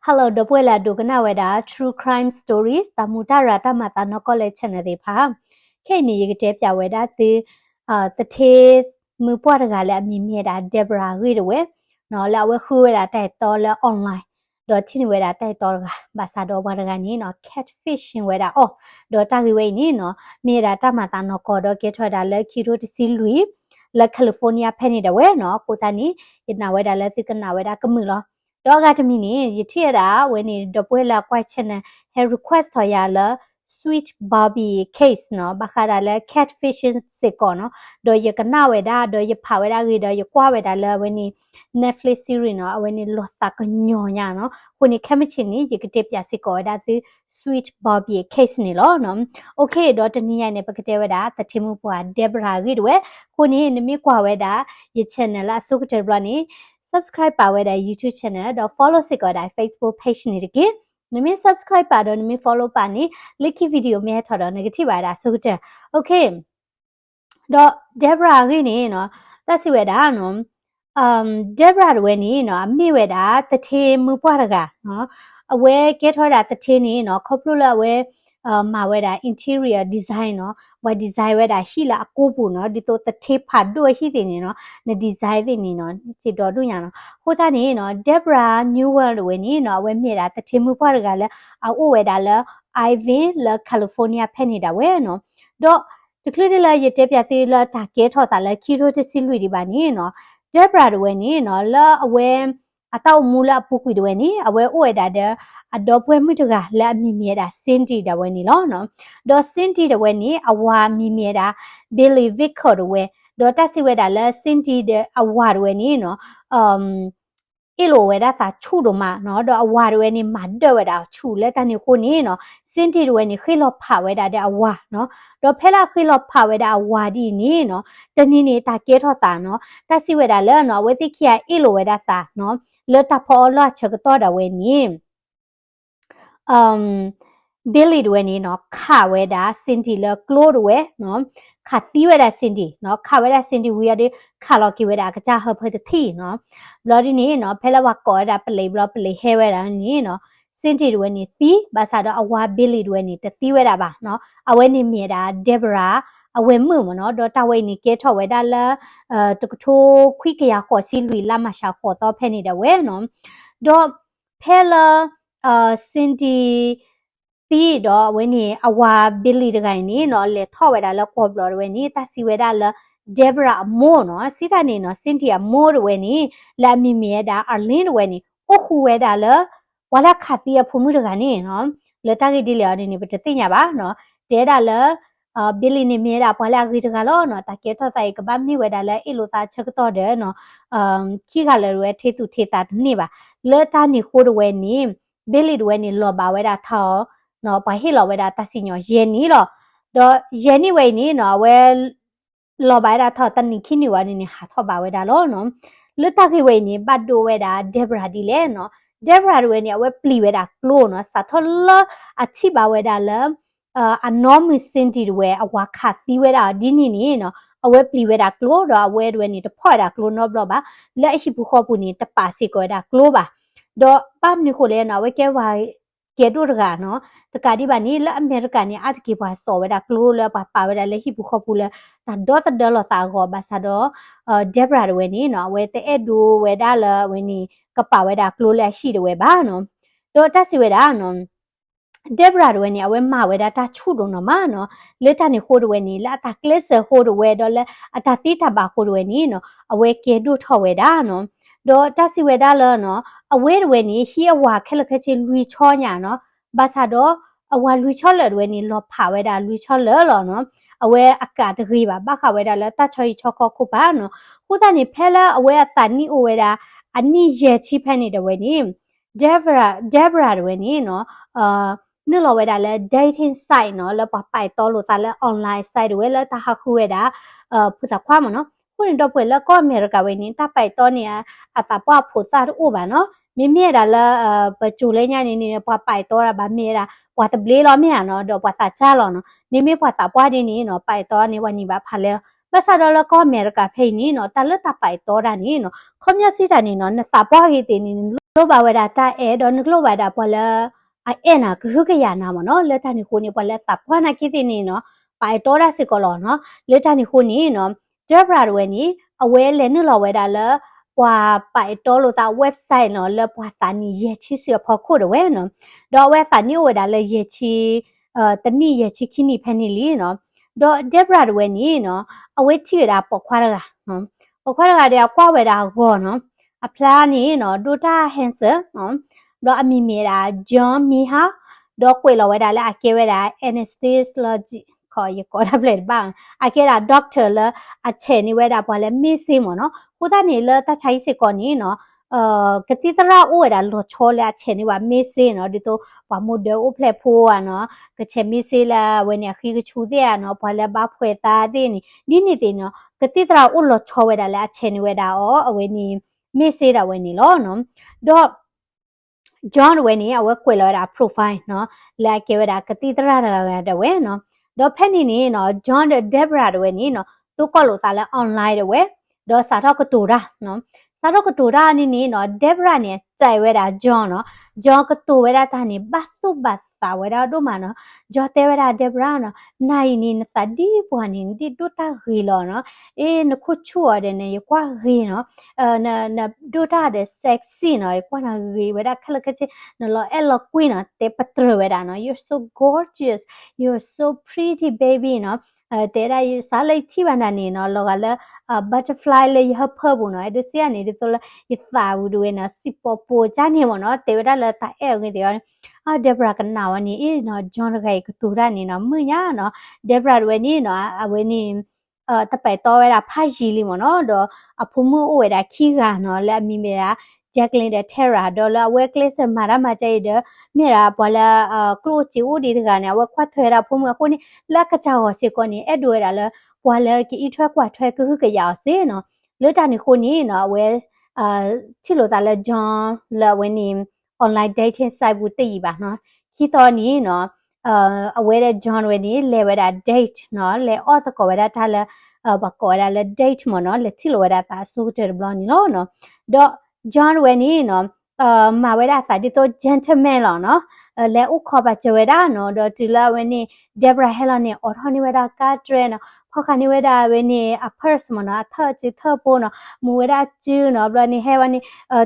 Hello ဒီပုၢ်ဝဲၢ်လၢအဒိကနၣ်ဝဲဒၣ် True Crime Stories တၢ်မူတၢ်ရၤတၢ်မၤသးနီၢ်ကီၢ်လၢ channel သ့ၣ်တဖၣ်, ခဲအံၤန့ၣ် ယကတဲပၠးဝဲဒၣ်သု သထ့မုၢ်ပှၢ်တဂၤလၢအမံၤမ့ၢ်ဝဲဒၣ် Deborah အဂ့ၢ်ဒၣ်ဝဲ, လၢအဝဲဃုဝဲဒၣ်တၢ်အဲၣ်တီလၢ online ဒီးထံၣ်န့ၢ်ဝဲဒၣ်တၢ်အဲၣ်တီတဂၤ ဘၣ်ဆၣ်ဒီးပှၤတဂၤန့ၣ်နီၤ catfishing ဝဲဒၣ်အီၤ, ဒီးတၢ်ဂ့ၢ်ဝဲအံၤန့ၣ်နီၤ မ့ၢ်ဝဲဒၣ်တၢ်မၤသးနီၢ်ကီၢ်ဒီးကဲထီၣ်ဝဲဒၣ်လၢခံကထိတဆံလွံၢ် လၢ California ဖဲန့ၣ်ဒၣ်ဝဲနီၤ, အဃိသတးန့ၣ် ယနာ်ဝဲဒၣ်လၢသုကနၣ်ဝဲဒၣ်ကမုာ်လီၤ. ဒီးအဂၤတမံၤန့ၣ် ယထံၣ်ဝဲဒၣ်ဝဲန့ၣ် ဒီပုၢ်ဝဲၢ်လၢအကွၢ် channel ဟဲ request ထီၣ်ယၤလၢ Sweet Barbie case နီၤ, ဘၣ်ဃးဒၣ်လၢ catfishing စ့ၢ်ကီးနီၤ, ဒီးယကနၣ်ဝဲဒၣ် ဒီးယဖးဝဲဒၣ်ဂ့ၤ ဒီးယကွၢ်ဝဲဒၣ်လၢအဝဲန့ၣ် Netflix series နီၤ, အဝဲန့ၣ်လီၤသးကညီၤညါနီၤ, အဃိန့ၣ် ခဲမုၢ်ဆ့ၣ်န့ၣ် ယကတဲပၠးစ့ၢ်ကီးဝဲဒၣ်သု Sweet Barbie case န့ၣ်လီၤ. OK ဒီးတနံၤညါန့ၣ် ပကတဲဝဲဒၣ် သထ့မုၢ်ပှၢ် Deborah အဂ့ၢ်ဒၣ်ဝဲ, အဃိန့ၣ် နမ့ၢ်ကွၢ်ဝဲဒၣ် ယ channel လၢအဆိကတၢၢ်တဘျီန့ၣ် subscribe ပာ်ဝဲဒၣ် YouTube channel ဒီး follow စ့ၢ်ကီးဝဲဒၣ် Facebook page န့ၣ်တက့ၢ်. နမ့ၢ် subscribe ပာ်ဒီးနမ့ၢ် follow ပာ်န့ၣ် လၢခံ video မ့ၢ်ဟဲထီၣ်ဒီး နကထံၣ်ဘၣ်ဝဲဒၣ်အဆိကတၢၢ်. OK ဒီး Deborah အဂ့ၢ်န့ၣ်နီၤ, တၢ်စံးဝဲဒၣ်နီၤ Deborah တဝဲန့ၣ်နီၤ အမ့ၢ်ဝဲဒၣ်သထ့မုၢ်ပှၢ်တဂၤနီၤ, အဝဲကဲထီၣ်ဝဲဒၣ်သထ့န့ၣ်နီၤ ခီဖျိလၢအဝဲ မၤဝဲဒၣ် interior design နီၤ, ပှၤ design ဝဲဒၣ်ဟံၣ်လၢအကိၢ်ပူၤနီၤ, ဒ်သိးသထ့ဖးဒိၣ်အဟံၣ်သ့ၣ်န့ၣ်နီၤ, န design သ့ၣ်န့ၣ်နီၤ စံးဒီဒူၣ်ညါနီၤ. အဃိသတးန့ၣ်နီၤ Deborah Newell တဝဲန့ၣ်နီၤ အဝဲမ့ၢ်ဝဲဒၣ်သထ့မုၢ်ပှၢ်တဂၤလၢ အအိၣ်ဝဲဒၣ်လၢ Irvine လၢ California ဖဲန့ၣ်ဒၣ်ဝဲနီၤ. ဒီး တချုးဒ်လၢယတဲပၠးသုလၢတၢ်ကဲထီၣ်သးလၢခံကထိတဆံလွံၢ်ဒံးဘၣ်န့ၣ်နီၤ, Deborah တဝဲန့ၣ်နီၤ လၢအဝဲ အတၢ်အိၣ်မူလၢအပူၤကွံာ်တဝဲန့ၣ် အဝဲအိၣ်ဝဲဒၣ်ဒီး အဒီပုၢ်ဝဲၢ်မုၣ်တဂၤလၢအမံၤမ့ၢ်ဝဲဒၣ် Cindy ဒၣ်ဝဲန့ၣ်လီၤ. ဒီး Cindy တဝဲန့ၣ် အဝၤမံၤမ့ၢ်ဝဲဒၣ် Billy Victor တဝဲ, ဒီးတၢ်စံးဝဲဒၣ်လၢ Cindy ဒီးအဝၤတဝဲန့ၣ်နီၤ အ့ၣ်လိာ်ဝဲဒၣ်သးဆူၣ်ဒိၣ်မးနီၤ, ဒီးအဝၤတဝဲန့ၣ် မၤဒၢၣ်ဝဲဒၣ်အဆူၣ်လၢတၢ်န့ၣ်အဃိန့ၣ်နီၤ Cindy တဝဲန့ၣ် ဃ့ၢ်လီၤဖးဝဲဒၣ်ဒီးအဝၤနီၤ, ဒီးဖဲလၢအဃ့ၢ်လီၤဖးဝဲဒၣ်အဝၤဒ်အံၤန့ၣ်နီၤ တနံၤန့ၣ် တၢ်ကဲထီၣ်သးနီၤ, တၢ်စံးဝဲဒၣ်လၢနီၤ အဝဲသ့ၣ်ခံဂၤအ့ၣ်လိာ်ဝဲဒၣ်သးနီၤ လၢတၢ်ဖီအီၣ်လီၢ်အဆၢကတီၢ်ဒၣ်ဝဲန့ၣ် Billy တဝဲန့ၣ်နီၤ ခးဝဲဒၣ် Cindy လၢကျိတဝဲနီၤ, ခးသံဝဲဒၣ် Cindy နီၤ, ခးဝဲဒၣ် Cindy ဝံၤအီၤဒီး ခးလီၤက့ၤဝဲဒၣ်အကစၢ်ဟၢဖၢတထံၣ်နီၤ. ဘျီဒ်န့ၣ်နီၤ ဖဲလၢပှၤကိးဝဲဒၣ်ပလံးဘျီ ပလံးဟဲဝဲဒၣ်န့ၣ်နီၤ Cindy တဝဲန့ၣ်သံ, ဘၣ်ဆၣ်ဒီးအဝၤ Billy တဝဲန့ၣ် တသံဝဲဒၣ်ဘၣ်နီၤ. အဝဲန့ၣ်မ့ၢ်ဝဲဒၣ် Deborah အဝဲၢ်မုၣ်မ့ၢ်နီၤ, ဒီးတၢ်ဝဲအံၤန့ၣ်ကဲထီၣ်ဝဲဒၣ်လၢ တကထိခွံကယၤဃိးဆံလွံၢ် လါမၢ်ၡးဃိးသီဖဲန့ၣ်ဒၣ်ဝဲနီၤ. ဒီးဖဲလၢ Cindy သံဒီးအဝဲန့ၣ် အဝၤ Billy တဂၤအံၤန့ၣ်နီၤ လဲၤထီၣ်ဝဲဒၣ်လၢကီၢ်ဘျီတဝဲန့ၣ် တၢ်စံးဝဲဒၣ်လၢ Deborah အမိၢ်နီၤ, စံးတၢ်န့ၣ်နီၤ Cindy အမိၢ်တဝဲန့ၣ် လၢအမံၤမ့ၢ်ဝဲဒၣ် Arlene တဝဲန့ၣ် အိၣ်ဃူဝဲဒၣ်လၢ ပှၤလၢအခးသံအဖိမုၣ်တဂၤန့ၣ်နီၤ, လၢတၢ်ဂ့ၢ်ဒ်လဲၣ်အီၤန့ၣ်န့ၣ် ပတသ့ၣ်ညါဘၣ်နီၤ, တဲဒၣ်လၢ Billy န့ၣ်မ့ၢ်ဝဲဒၣ်ပှၤလၢအဂ့ၤတဂၤလီၤနီၤ, တၢ်ကဲထီၣ်သးအံၤ ကဘၣ်မ့ၢ်ဝဲဒၣ်လၢအ့ၣ်လိာ်သးဆၢကတီၢ်ဒီးနီၤ ခံဂၤလၢာ်တဝဲ ထံသူၣ်ထံသးတန့ၢ်ဘၣ်. လၢတၢ်န့ၣ်အဃိတဝဲန့ၣ် Billy တဝဲန့ၣ် လီၤဘၣ်ဝဲဒၣ်ထီၣ် ပှၤဟ့ၣ်လီၤဝဲဒၣ်တၢ်စံၣ်ညီၣ်ယဲၢ်နံၣ်လီၤ. ဒီးယဲၢ်နံၣ်ဝဲအံၤန့ၣ်နီၤ အဝဲ လီၤဘၣ်ဝဲဒၣ်ထီၣ်တနံၣ်ခံနံၣ်ဝဲန့ၣ်န့ၣ် ဟးထီၣ်ဘၣ်ဝဲဒၣ်လီၤနီၤ. လၢတၢ်ဂ့ၢ်ဝဲအံၤန့ၣ် ဘၣ်ဒိဝဲဒၣ် Deborah ဒ်လဲၣ်နီၤ. Deborah တဝဲန့ၣ် အဝဲပျံၤဝဲဒၣ်ကျိနီၤ, စးထီၣ်လၢအထံၣ်ဘၣ်ဝဲဒၣ်လၢ အနီၢ်မုၣ် Cindy တဝဲ အဝၤခးသံဝဲဒၣ်ဒ်န့ၣ်န့ၣ်နီၤ, အဝဲပျံၤဝဲဒၣ်ကျိဒီးအဝဲတဝဲန့ၣ် တဖီၣ်ဝဲဒၣ်ကျိနီတဘျီဘၣ်, လၢအဟံၣ်ပူၤဃီပူၤန့ၣ် တပာ်စ့ၢ်ကီးဝဲဒၣ်ကျိဘၣ်. ဒီးဘၣ်မနုၤဃိလဲၣ်နီၤ, အဝဲကဲဝဲ ကဲဒိၣ်တဂၤနီၤ, တကးဒံးဘၣ်န့ၣ် လၢအမဲရကၤန့ၣ် အါတက့ၢ်ပှၤစိာ်ဝဲဒၣ်ကျိလၢပှၤပာ်ဝဲဒၣ်လၢဟံၣ်ပူၤဃီပူၤလၢ တၢ်ဒီသဒၢလိာ်သးအဂီၢ်ဘၣ်ဆၣ်ဒီး Deborah တဝဲန့ၣ်နီၤ, အဝဲတအဲၣ်ဒိးဝဲဒၣ်လၢအဝဲန့ၣ် ကပာ်ဝဲဒၣ်ကျိလၢအဟံၣ်တဝဲဘၣ်နီၤ. ဒီးတၢ်စံးဝဲဒၣ်နီၤ Deborah တဝဲန့ၣ် အဝဲမၤဝဲဒၣ်တၢ်ဆူၣ်ဒိၣ်နီၢ်မးနီၤ, လၢတၢ်န့ၣ်အဃိတဝဲန့ၣ် လၢအတၢ်ကျဲးစၢးအဃိတဝဲ ဒီးလၢအတၢ်သံတၢ်ဘၣ်အဃိတဝဲန့ၣ်နီၤ, အဝဲကဲဒိၣ်ထီၣ်ဝဲဒၣ်နီၤ. ဒီးတၢ်စံးဝဲဒၣ်လၢနီၤ အဝဲတဝဲန့ၣ် ဟံးအဝၤခဲလၢာ်ခဲဆ့လွံၢ်ဆီညါနီၤ, ဘၣ်ဆၣ်ဒီး အဝၤလွံၢ်ဆီလၢာ်တဝဲန့ၣ် လီၤဖးဝဲဒၣ်လွံၢ်ဆီလၢာ်လီၤနီၤ. အဝဲအကးတဂ့ၤဘၣ် ဘၣ်ဃးဝဲဒၣ်လၢတၢ်ဆီဟံၣ်ဆီဃီခိၣ်ပၤနီၤ. အဃိသတးန့ၣ် ဖဲလၢအဝဲအသးနံၣ်အိၣ်ဝဲဒၣ် အနံၣ်ယဲၢ်ဆံဖဲန့ၣ်တဝဲန့ၣ် Deborah Deborah တဝဲန့ၣ်နီၤ နုာ်လီၤဝဲဒၣ်လၢ dating site နီၤ လၢပှၤပာ်အဲၣ်တီလိာ်သးလၢ online site တဝဲလၢတၢ်ဟးဃုဝဲဒၣ် ဖိသၣ်ခွါမ့ၢ်နီၤ. အဃိန့ၣ်ဒီပုၢ်ဝဲၢ်လၢကီၢ်အမဲရကၤဝဲန့ၣ် တၢ်ပာ်အဲၣ်တီန့ၣ် အသးပှၢ်ဖိသၣ်တအိၣ်ဘၣ်နီၤ. မ့မ့ၢ်ဝဲဒၣ်လၢ ပစိၤလၢညါန့ၣ်န့ၣ် ပှၤပာ်အဲၣ်တီဒၣ်ဘၣ်မ့ၢ်ဝဲဒၣ် ပှၤသဘျ့လီၤမ့ၢ်ဧါနီၤ ဒီးပှၤသးစၢ်လီၤနီၤ. မ့မ့ၢ်ပှၤသးပှၢ်ဒ်န့ၣ်နီၤ ပာ်အဲၣ်တီန့ၣ် ပှၤန့ၢ်ဘၣ်ဖးလဲၢ်လီၤ. ဘၣ်ဆၣ်ဒီးလၢကီၢ်အမဲရကၤဖဲအံၤန့ၣ်နီၤ တၢ်လၢတၢ်ပာ်အဲၣ်တီတၢ်န့ၣ်နီၤ ခီပညီစံးတၢ်န့ၣ်နီၤ နသးပှၢ်ဂ့ၤသ့ၣ်န့ၣ် လိၣ်ဘၣ်ဝဲဒၣ်တၢ်အဲၣ် ဒီးနကလိၣ်ဘၣ်ဒၣ်ပှၤလၢအအဲၣ်နၤ ကဟုကယာ်နၤမ့ၢ်နီၤ. လၢတၢ်န့ၣ်အဃိန့ၣ် ပှၤလၢသးပှၢ်နာ်က့သ့ၣ်န့ၣ်နီၤ ပာ်အဲၣ်တီတၢ်စ့ၢ်ကီးလီၤနီၤ. လၢတၢ်န့ၣ်အဃိန့ၣ်နီၤ Deborah တဝဲန့ၣ် အဝဲလဲၤနုာ်လီၤဝဲဒၣ်လၢ ပှၤပာ်အဲၣ်တီလိာ်သး website နီၤ လၢပှၤသးနံၣ်ယဲၢ်ဆံဆူအဖီခိၣ်တဝဲနီၤ. ဒီးအဝဲသးနံၣ်အိၣ်ဝဲဒၣ်လၢယဲၢ်ဆံ တနံၣ်ယဲၢ်ဆံခံနံၣ်ဖဲန့ၣ်လံနီၤ. ဒီး Deborah တဝဲန့ၣ်နီၤ အဝဲထံၣ်ဝဲဒၣ်ပိာ်ခွါတဂၤ ပိာ်ခွါတဂၤဒီးအကွၢ်ဝဲဒၣ်အဂီၤနီၤ အဖျါန့ၣ်နီၤ ဒိၣ်တၢ် handsome နီၤ ဒီးအမံၤမ့ၢ်ဒၣ် John Mihal ဒီးကွဲးလီၤဝဲဒၣ်လၢအကဲဝဲဒၣ် anesthesiologist ယကိးတၢ်ဖျဲၣ်တဘၣ် အကဲဒၣ် doctor လၢအဆဲးန့ၢ်ဝဲဒၣ်ပှၤလၢမ့ၢ်စ့မ့ၢ်နီၤ. အဃိသတးန့ၣ် လၢတၢ်ဆါဟံၣ်စ့ၢ်ကီးန့ၣ်နီၤ ကသံၣ်သရၣ်အိၣ်ဝဲဒၣ်လီၤဆီလၢအဆဲးန့ၢ်ဘၣ်မ့ၢ်စ့နီၤ ဒ်သိးပှၤမူဒၢအိၣ်ဖျဲၣ်ဖိဧါနီၤ ကဆဲးမ့ၢ်စ့လၢအဝဲန့ၣ်အဃံကဆူသ့ၣ်ဧါနီၤ ပှၤလၢဘါဖှဲးသးသ့ၣ်န့ၣ် ဒ်န့ၣ်သ့ၣ်နီၤ ကသံၣ်သရၣ်အိၣ်လီၤဆီဝဲဒၣ်လၢအဆဲးန့ၢ်ဝဲဒၣ်အီၤ အဝဲန့ၣ် မ့ၢ်စ့ဒၣ်ဝဲန့ၣ်လီၤနီၤ. ဒီး John တဝဲန့ၣ် အဝဲကွဲးလီၤဝဲဒၣ်အ profile နီၤ လၢအကဲဝဲဒၣ်ကသံၣ်သရၣ်တဂၤဒၣ်ဝဲနီၤ. ဒီးဖဲန့ၣ်န့ၣ်နီၤ John ဒီး Deborah တဝဲန့ၣ်နီၤ သိၣ်ကီၢ်လိာ်သးလၢ online တဝဲ ဒီးစးထီၣ်ကတိၤတၢ်နီၤ. စးထီၣ်ကတိၤတၢ်န့ၣ်န့ၣ်နီၤ Deborah န့ၣ် စံးဝဲဒၣ် John နီၤ John ကတိၤဝဲဒၣ်တၢ်န့ၣ် ဘၣ်သူၣ်ဘၣ်သးဝဲဒၣ်ဒိၣ်မးနီၤ. John တဲဝဲဒၣ် Deborah နီၤ နၤအံၤန့ၣ် နသးဒ်ပှၤန့ၣ် နဒ်ဒိၣ်တၢ်ဂ့ၤလီၤနီၤ. အ့ နခိၣ်ဆူၣ်အီၤဒီးန့ၣ် ယကွၢ်ဂ့ၤနီၤ နဒိၣ်တၢ်ဒီး sexy နီၤ ယကွၢ်နၤဂ့ၤဝဲဒၣ်ခဲလၢာ်ခဲဆ့ နလီၤအဲၣ်လီၤကွံနီၤ တဲပတြၢၤဝဲဒၣ်နီၤ You're so gorgeous, you're so pretty baby နီၤ. တဲဒၣ်စးလၢယထံၣ်ဘၣ်နၤန့ၣ်နီၤ လီၤဂာ်လၢ butterfly လၢယဟၢဖၢပူၤနီၤ အဲၣ်ဒိးစံးန့ၣ် ဒ်သိးလၢယသးဝံၤတဝဲနီၤ စံးပိာ်ပိာ်ကၢ်န့ၣ်မ့ၢ်နီၤ တဲဝဲဒၣ်လၢတၢ်အဲၣ်အဂ့ၢ်သ့ၣ်အီၤန့ၣ် Deborah ကနၣ်ဝဲန့ၣ် အ့နီၤ John တဂၤအံၤကတိၤတၢ်န့ၣ်နီၤ မုာ်ညါနီၤ Deborah တဝဲန့ၣ်နီၤ အဝဲန့ၣ် တပာ်တီဝဲဒၣ်ဖးယံၤလံမ့ၢ်နီၤ ဒီးအဖိမုၣ်အိၣ်ဝဲဒၣ်ခံဂၤနီၤ လၢအမံၤမ့ၢ်ဒၣ် Jacqueline ဒီး Tara ဒီးလၢအဝဲကျဲးစၢးမၤတၢ်မၤကဲအံၤဒီး မ့ၢ်ဒၣ်ပှၤလၢ ကျိၣ်အိၣ်စ့အိၣ်ဒံးတဂၤန့ၣ် အဝဲကွၢ်ထွဲဒၣ်အဖိမုၣ်အဃိန့ၣ် လၢအကစၢ်ဂီၤစ့ၢ်ကီးန့ၣ် အဲၣ်ဒိးဝဲဒၣ်လၢ ပှၤလၢကအံးထွဲကွၢ်ထွဲကဟုကယာ်အီၤစ့နီၤ လၢတၢ်န့ၣ်အဃိန့ၣ်နီၤ အဝဲ ထံၣ်လိာ်သးလၢ John လၢအဝဲန့ၣ် online dating site ပူၤတယံာ်ဘၣ်နီၤ ခံသီန့ၣ်နီၤ အဝဲဒီး John ဝဲန့ၣ် လဲၤဝဲဒၣ် date နီၤ လဲၤအီၣ်သကိးဝဲဒၣ်တၢ်လၢ ပှၤကိးဝဲဒၣ်လၢ date မ့ၢ်နီၤ လဲၤထံၣ်လိာ်ဝဲဒၣ်သးအဆိကတၢၢ်တဘျီန့ၣ်လီၤနီၤ ဒီး John ဝဲန့ၣ်နီၤ မၤဝဲဒၣ်အသးဒ်သိး gentleman လီၤနီၤ လဲၤအိၣ်ခိးပာ်စၢၤဝဲဒၣ်နီၤ ဒီးတုၤလၢအဝဲန့ၣ် Deborah ဟဲလီၤန့ၣ် အိးထီၣ်န့ၢ်ဝဲဒၣ်ကါတြဲၤနီၤ ဖီၣ်ဃာ်န့ၢ်ဝဲဒၣ်ဝဲန့ၣ် အ purse မ့ၢ်နီၤ အထၢၣ်အစုထၢၣ်ဖိနီၤ မူဝဲဒၣ်အစုနီၤ ဘျီန့ၣ်ဟဲဝဲန့ၣ်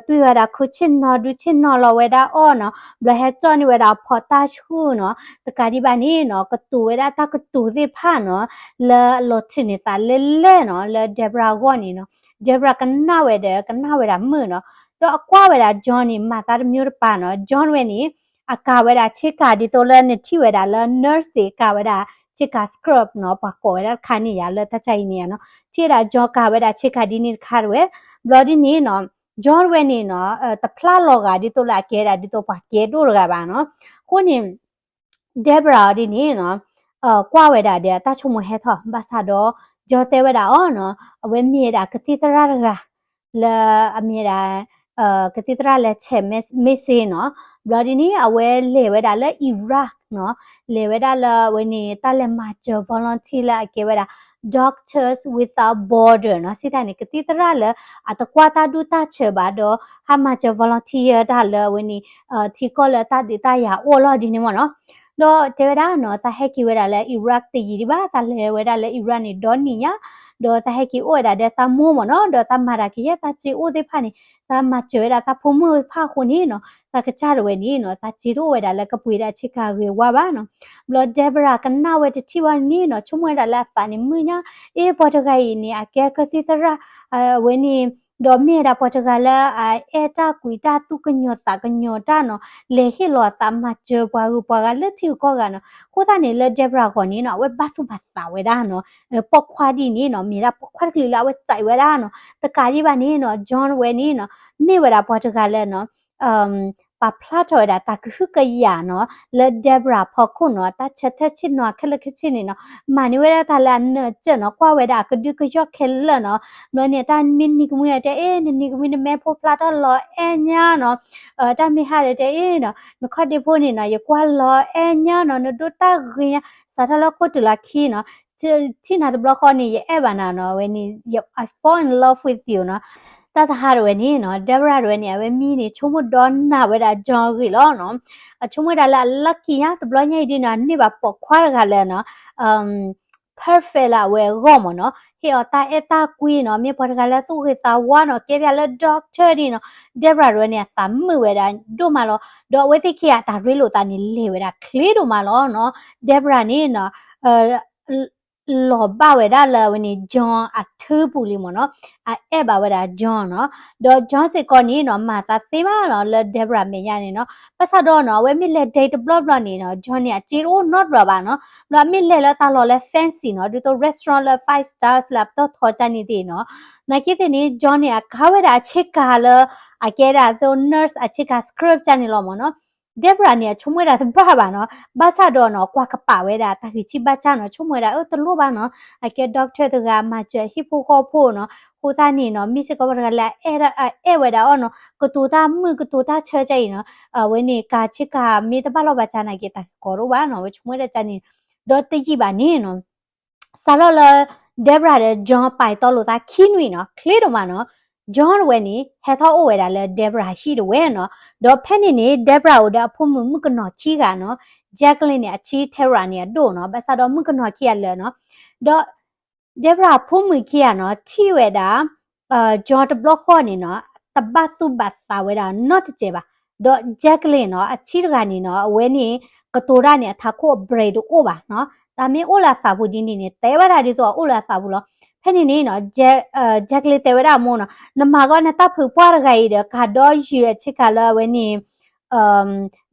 တွံၢ်ဝဲဒၣ်ခိၣ်ဆ့ၣ်နီၤ ဒူဆ့ၣ်နီၤလီၤဝဲဒၣ်အီၣ်နီၤ ဘျီဟဲကၠီၣ်န့ၢ်ဝဲဒၣ်ဖီၣ်တၢ်ဆူၣ်နီၤ တကးဒံးဘၣ်န့ၣ်နီၤ ကတိၤဝဲဒၣ်တၢ်ကတိၤသ့ၣ်တဖၣ်နီၤ လၢအလီၤထုးန့ၢ်သးလဲၢ်လဲၢ်နီၤ လၢ Deborah အဂီၢ်န့ၣ်နီၤ Deborah ကနၣ်ဝဲဒီး ကနၣ်ဝဲဒၣ်မုာ်နီၤ ဒီးအကွၢ်ဝဲဒၣ် John န့ၣ် မၤသးတမျိုးတပါနီၤ John ဝဲန့ၣ် အကၤဝဲဒၣ်ဆ့ကၤဒ်သိးလၢနထံၣ်ဝဲဒၣ်လၢ nurse သ့ၣ်ကၤဝဲဒၣ်ဆ့ကၤ scrub နီၤ ပှၤကိးဝဲဒၣ်တခါန့ၣ်ယၤလၢတၢ်ကါအံၤန့ၣ်နီၤ ထံၣ်ဝဲဒၣ် John ကၤဝဲဒၣ်ဆ့ကၤဒ်န့ၣ်တခါတဝဲ ဘျီဒ်န့ၣ်နီၤ John ဝဲန့ၣ်နီၤ တဖျါလီၤဂာ်ဒ်သိးလၢအကဲဒၣ်ဒ်သိးပှၤကဲဒိၣ်တဂၤဘၣ်နီၤ အဃိန့ၣ် Deborah ဒ်န့ၣ်နီၤ ကွၢ်ဝဲဒၣ်ဒီးအတၢ်ဆိကမိၣ်ဟဲထီၣ် ဘၣ်ဆၣ်ဒီး John တဲဝဲဒၣ်အီၤနီၤ အဝဲမ့ၢ်ဝဲဒၣ်ကသံၣ်သရၣ်တဂၤ လၢအမ့ၢ်ဝဲဒၣ် ကသံၣ်သရၣ်လၢဆဲးမ့ၢ်စ့နီၤ ဘျီဒ်န့ၣ် အဝဲလဲၤဝဲဒၣ်လၢ Iraq နီၤ လဲၤဝဲဒၣ်လၢအဝဲန့ၣ် တၢ်လဲၤမၤစၢၤ volunteer လၢအကဲဝဲဒၣ် Doctors Without Border နီၤ စံးတၢ်န့ၣ် ကသံၣ်သရၣ်လၢအတကွၢ်တၢ်ဒူၣ်တၢ်ဆၢဘၣ်ဒီး ဟးမၤစၢၤ volunteer တၢ်လၢအဝဲန့ၣ် ထံကီၢ်လၢတၢ်ဒုးတၢ်ယၤအိၣ်လီၤဒ်န့ၣ်မ့ၢ်နီၤ ဒီးတဲဝဲဒၣ်နီၤ တၢ်ဟဲက့ၤဝဲဒၣ်လၢ Iraq တယံာ်ဒံးဘၣ် တၢ်လဲၤဝဲဒၣ်လၢ Iraq န့ၣ်ဒီနံၣ်ညါ ဒီးတၢ်ဟဲက့ၤအိၣ်ဝဲဒၣ်ဒီးတၢ်မိၢ်မ့ၢ်နီၤ ဒီးတၢ်မၤတၢ်ကယဲၢ်တၢ်စ့အိၣ်သ့ၣ်တဖၣ်န့ၣ် တၢ်မၤစၢၤဝဲဒၣ်တၢ်ဖိမုၣ်သ့ၣ်တဖၣ်အဃိန့ၣ်နီၤ တၢ်ကစၢ်ဒၣ်ဝဲန့ၣ်နီၤ တၢ်စ့တအိၣ်ဝဲဒၣ်လၢကပှ့ၤဒၣ်ဆ့ကၤဂ့ၤဝါဘၣ်နီၤ ဘျီ Deborah ကနၣ်ဝဲတထံၣ်ဘၣ်န့ၣ်နီၤ ဆိကမိၣ်ဝဲဒၣ်လၢအသးန့ၣ်မုာ်ညါ အ့ ပှၤတဂၤအံၤန့ၣ် အကဲကသံၣ်သရၣ် အဝဲန့ၣ် ဒီးမ့ၢ်ဝဲဒၣ်ပှၤတဂၤလၢအအဲၣ်တၢ်ကွံတၢ်သူၣ်ကညီၤသးကညီၤတၢ်နီၤ လဲၤဟ့ၣ်လီၤအသးမၤစၢၤပှၤဂုၤပှၤဂၤလၢထံဂုၤကီၢ်ဂၤနီၤ အဃိသတးန့ၣ်လၢ Deborah အဂီၢ်န့ၣ်နီၤ အဝဲဘၣ်သူၣ်ဘၣ်သးဝဲဒၣ်နီၤ ပိာ်ခွါဒ်န့ၣ်နီၤ မ့ၢ်ဒၣ်ပိာ်ခွါတကလုာ်လၢအဝဲစံးဝဲဒၣ်နီၤ တကးဒံးဘၣ်န့ၣ်နီၤ John ဝဲန့ၣ်နီၤ မ့ၢ်ဝဲဒၣ်ပှၤတဂၤလၢနီၤ ပာ်ဖျါထီၣ်ဝဲဒၣ်တၢ်ကဟုကယာ်နီၤ လၢ Deborah ဖီခိၣ်နီၤ တၢ်ဆၢထၢၣ်ဆ့ၣ်နီၤခဲလၢာ်ခဲဆ့န့ၣ်နီၤ မၤန့ၢ်ဝဲဒၣ်တၢ်လၢအနၢၤစၢၢ်နီၤ ကွၢ်ဝဲဒၣ်အကဒုကယီၢ်ခဲလၢာ်နီၤ ဘျီန့ၣ် တၢ်မ့ၢ်နံၤကမှံတဲအ့ နနံၤကမှံနမဲဖိဖျါထီၣ်လီၤအဲၣ်ညါနီၤ တၢ်မ့ၢ်ဟါဒီးတဲအ့နီၤ နခီၣ်ဒ့ဖိန့ၣ်နီၤ ယကွၢ်လီၤအဲၣ်ညါနီၤ နဒိၣ်တၢ်ဂ့ၤညါ စးထီၣ်လၢခိၣ်တုၤလၢခံနီၤ ထံၣ်နၤတဘျီဃီန့ၣ် ယအဲၣ်ဘၣ်နၤနီၤ ဝဲန့ၣ် I fall in love with you နီၤ တၢ်တဟါတဝဲန့ၣ်နီၤ Deborah တဝဲန့ၣ် အဝဲမံန့ၣ် ဆိကမိၣ်ဒီနၤဝဲဒၣ် John အဂ့ၢ်လီၤနီၤ. အဆိကမိၣ်ဝဲဒၣ်လၢအ lucky ညါ တဘျီညါအံၤဒ်နီၤ န့ၢ်ဘၣ်ပိာ်ခွါတဂၤလၢနီၤ perfect လၢအဝဲအဂီၢ်မ့ၢ်နီၤ, ဟ့ၣ်အီၤတၢ်အဲၣ်တၢ်ကွံနီၤ, မ့ၢ်ပှၤတဂၤလၢသူၣ်ဂ့ၤသးဝါနီၤ, ကဲပၠးလၢ doctor ဒ်နီၤ, Deborah တဝဲန့ၣ် အသးမုာ်ဝဲဒၣ်ဒိၣ်မးလီၤ. ဒီးအဝဲသ့ၣ်ခံဂၤအတၢ်ရ့လိာ်သးန့ၣ် လဲၤဝဲဒၣ်ချ့ဒိၣ်မးလီၤနီၤ. Deborah န့ၣ်နီၤ လီၤဘၣ်ဝဲဒၣ်လၢအဝဲန့ၣ် John အထုပူၤလံမ့ၢ်နီၤ, အအဲၣ်ဘၣ်ဝဲဒၣ် John နီၤ, ဒီး John စ့ၢ်ကီးန့ၣ်နီၤ မၤသးသ့မးနီၤ လၢ Deborah မဲာ်ညါန့ၣ်နီၤ, ဘၣ်ဆၣ်ဒီးနီၤ အဝဲမ့ၢ်လဲၤ date တဘျီဘျီန့ၣ်နီၤ John န့ၣ် အစ့တအိၣ်နီတဘျီဘၣ်နီၤ, ဘျီအမ့ၢ်လဲၤလၢတၢ်လီၢ်လၢ fancy နီၤ, ဒ်သိး restaurant လၢ five stars လၢအပတီၢ်ထီကၠၢန့ၣ်သ့ၣ်နီၤ, နာ်က့သ့ၣ်န့ၣ် John န့ၣ် အကါဝဲဒၣ်အဆ့ကၤလၢ အကဲဒၣ်သိး nurse အဆ့ကၤ scrub ကၠၢန့ၣ်လီၤမ့ၢ်နီၤ. Deborah န့ၣ် အဆိကမိၣ်ဝဲဒၣ်တဘၣ်ဘၣ်နီၤ, ဘၣ်ဆၣ်ဒီးနီၤ ကွၢ်ကပာ်ဝဲဒၣ်တၢ်ဂံၢ်ဆံးဘါစၢ်နီၤ, ဆိကမိၣ်ဝဲဒၣ် အၢ တလိၣ်ဘၣ်နီၤ, အကဲ doctor တဂၤ မၤစၢၤဟံၣ်ဖိဃီဖိနီၤ, အဃိသတးန့ၣ်နီၤ မ့ၢ်စ့ၢ်ကီးပှၤတဂၤလၢအအဲၣ်ဝဲဒၣ်အီၤနီၤ, ကတိၤတၢ်မုာ် ကတိၤတၢ်ဆၢကၠၢအံၤနီၤ, အဝဲန့ၣ် ကၤဆ့ကၤမ့ၢ်တဘၣ်လီၤဘၣ်စၢ်နာ်က့ တၢ်ဂ့ၢ်ကီတအိၣ်ဘၣ်နီၤ, အဝဲဆိကမိၣ်ဝဲဒၣ်ကၠၢန့ၣ်, ဒီးတယံာ်ဘၣ်န့ၣ်နီၤ စးထီၣ်လၢ Deborah ဒီး John ပာ်တီလိာ်သးခံနွံနီၤ, ချ့ဒိၣ်မးနီၤ, John တဝဲန့ၣ် ဟဲထီၣ်အိၣ်ဝဲဒၣ်လၢ Deborah ဟံၣ်တဝဲနီၤ, ဒီးဖဲန့ၣ်န့ၣ် Deborah အိၣ်ဒီးအဖိမုၣ်မုၣ်ကနီၤခံဂၤနီၤ, Jacqueline န့ၣ် အဆံး Tara န့ၣ်အဒိၣ်နီၤ, ဘၣ်ဆၣ်ဒီးမုၣ်ကနီၤခံဂၤလၢာ်နီၤ, ဒီး Deborah အဖိမုၣ်ခံဂၤနီၤ ထံၣ်ဝဲဒၣ် John တဘျီဃီန့ၣ်နီၤ တဘၣ်သူၣ်ဘၣ်သးဝဲဒၣ်နီတစဲးဘၣ်, ဒီး Jacqueline နီၤ အဆံးတဂၤန့ၣ်နီၤ အဝဲန့ၣ် ကတိၤတၢ်န့ၣ် အထးခိၣ်အ brain တအိၣ်ဘၣ်နီၤ, တၢ်မ့ၢ်အိၣ်လၢအသးပူၤဒ်န့ၣ်န့ၣ် တဲဝဲဒၣ်ဒ်သိးအအိၣ်လၢအသးပူၤလီၤ. ဖဲန့ၣ်န့ၣ်နီၤ Jacqueline တဲဝဲဒၣ်အမိၢ်နီၤ, နမၤကီးနတၢ်ဖုးပှၢ်တဂၤအံၤဒီး ကၤဒီယုာ်အဆ့ကၤလၢအဝဲန့ၣ်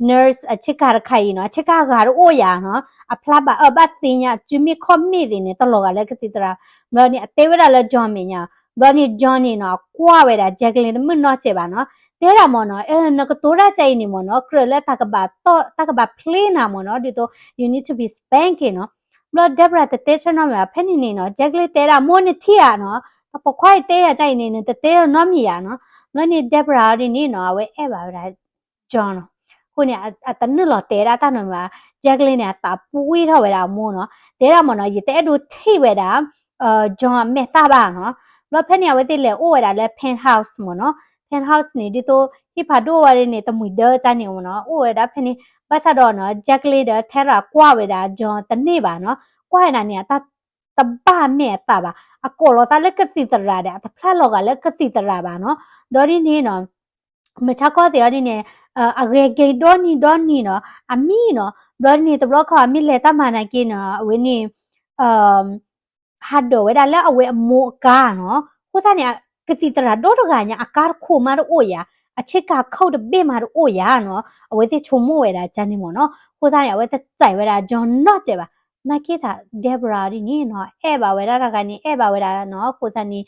nurse အဆ့ကၤတခါအံၤနီၤ, အဆ့ကၤဂၤတအိၣ်ယၤနီၤ, အဖျါဘၣ်အၢဘၣ်သ့ညါ အစုမ့ၣ်ခီၣ်မ့ၣ်သ့ၣ်န့ၣ် တလီၤဂာ်လၢကသံၣ်သရၣ်, ဘျီန့ၣ် အတဲဝဲဒၣ်လၢ John မဲာ်ညါ, ဘျီန့ၣ် John န့ၣ်နီၤ အကွၢ်ဝဲဒၣ် Jacqueline တမုၢ်နီၢ်စဲးဘၣ်နီၤ, တဲဒၣ်မ့ၢ်နီၤ, အဲ နကတိၤတၢ်ကၠၢအံၤန့ၣ်မ့ၢ်နီၤ ကြၢးလၢတၢ်ကဘၣ်တီၢ် တၢ်ကဘၣ်ဖျ့နၤမ့ၢ်နီၤ, ဒ်သိး you need to be spanking နီၤ, ဘျီ Deborah တတဲဆၢနီတမံၤဘၣ်, ဖဲန့ၣ်န့ၣ်နီၤ Jacqueline တဲဒၣ်မိၢ်နထံၣ်ဧါနီၤ, တၢ်ပိာ်ခွါအံၤတဲယၤကၠၢအံၤန့ၣ် နတတဲနီတမံၤယၤနီၤ, ဘျီန့ၣ် Deborah အီၤဒ်န့ၣ်နီၤ အဝဲအဲၣ်ဘၣ်ဝဲဒၣ် John နီၤ, အဃိန့ၣ် အတနုာ်လီၤတဲဒၣ်တၢ်နီတမံၤဘၣ်, Jacqueline န့ၣ် အသးပှံၢ်ထီၣ်ဝဲဒၣ်အမိၢ်နီၤ, တဲဒၣ်မ့ၢ်နီၤ ယတအဲၣ်ဒိးထံၣ်ဝဲဒၣ် John အမဲာ်သၣ်ဘၣ်နီၤ, ဘျီဖဲန့ၣ် အဝဲသ့ၣ်လဲၤအိၣ်ဝဲဒၣ်လၢ penthouse မ့ၢ်နီၤ, penthouse န့ၣ် ဒ်သိး ဟံၣ်ဖးဒိၣ်ဝဲဒၣ်န့ၣ် တမှံၤဒၢကၠၢန့ၣ်မ့ၢ်နီၤ, အိၣ်ဝဲဒၣ်ဖဲန့ၣ်, ဘၣ်ဆၣ်ဒီးနီၤ Jacqueline ဒီး Tara ကွၢ်ဝဲဒၣ် John တန့ၢ်ဘၣ်နီၤ, ကွၢ်ဝဲဒၣ်န့ၣ် အတၢ် တဘၣ်မဲာ်အသးဘၣ်, အကိးလီၤသးလၢကသံၣ်သရၣ်ဒီး အတဖျါလီၤဂာ်လၢကသံၣ်သရၣ်ဘၣ်နီၤ, ဒီးဒ်န့ၣ်နီၤ မုၢ်ဆါခီသ့ၣ်အီၤဒ်န့ၣ် အဂဲၤက့ၤဒီနံၤဒီနံၤနီၤ, အမံနီၤ, ဘျီဒ်န့ၣ် တဘျီခီ အမ့ၢ်လဲၤတၢ်မၤနာ်က့နီၤ အဝဲန့ၣ် ဟးဒိးဝဲဒၣ်လၢအဝဲအမိၢ်အကါနီၤ, အဃိသတးန့ၣ် ကသံၣ်သရၣ်ဒီတဂၤညါ အကါတခိၣ်မးတအိၣ်ယၤ, အဆ့ကၤခိၣ်တဘ့ၣ်မးတအိၣ်ယၤနီၤ, အဝဲသ့ၣ်ဆိကမိၣ်ဝဲဒၣ်ကၠၢန့ၣ်မ့ၢ်နီၤ, အဃိသတးန့ၣ် အဝဲတစဲးဝဲဒၣ် John နီတစဲးဘၣ်, နာ်က့တၢ် Deborah ဒ်န့ၣ်နီၤ အဲၣ်ဘၣ်ဝဲဒၣ်တဂၤန့ၣ် အဲၣ်ဘၣ်ဝဲဒၣ်နီၤ, အဃိသတးန့ၣ်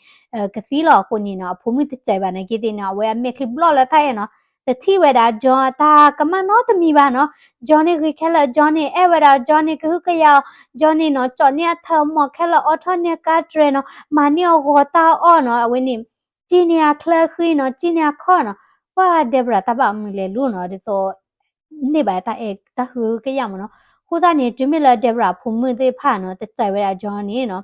ကသံလီၤအဃိန့ၣ်နီၤ အဖိမုၣ်တစဲးဘၣ်နာ်က့သ့ၣ်နီၤ အဝဲအမဲာ်ချံဘျီၣ်လၢတၢ်အဲၣ်နီၤ, တထံၣ်ဝဲဒၣ် John အတၢ်ကမၣ်နီတမံၤဘၣ်နီၤ, John န့ၣ်ဂ့ၤခဲလၢာ် John န့ၣ်အဲၣ်ဝဲဒၣ် John န့ၣ်ကဟုကယာ်အီၤ, John န့ၣ်နီၤ ကၠီၣ်န့ၢ်အထၢၣ်မီၢ်ခဲလၢာ် အိးထီၣ်န့ၢ်အကါတြဲၤနီၤ မၤန့ၢ်အဂီၤတၢ်အီၣ်နီၤ, အဝဲန့ၣ် စံၣ်န့ၢ်အချၢဃံနီၤ စံၣ်န့ၢ်အခီၣ်နီၤ, ပှၤ Deborah တၢ်ဘၣ်အမုာ်လဲၤလိၤနီၤ ဒ်သိး န့ၢ်ဘၣ်တၢ်အဲၣ်တၢ်ဟုကယာ်မ့ၢ်နီၤ, အဃိသတးန့ၣ် တုၤမ့ၢ်လၢ Deborah အဖိမုၣ်သ့ၣ်တဖၣ်နီၤ တစဲးဝဲဒၣ် John န့ၣ်နီၤ,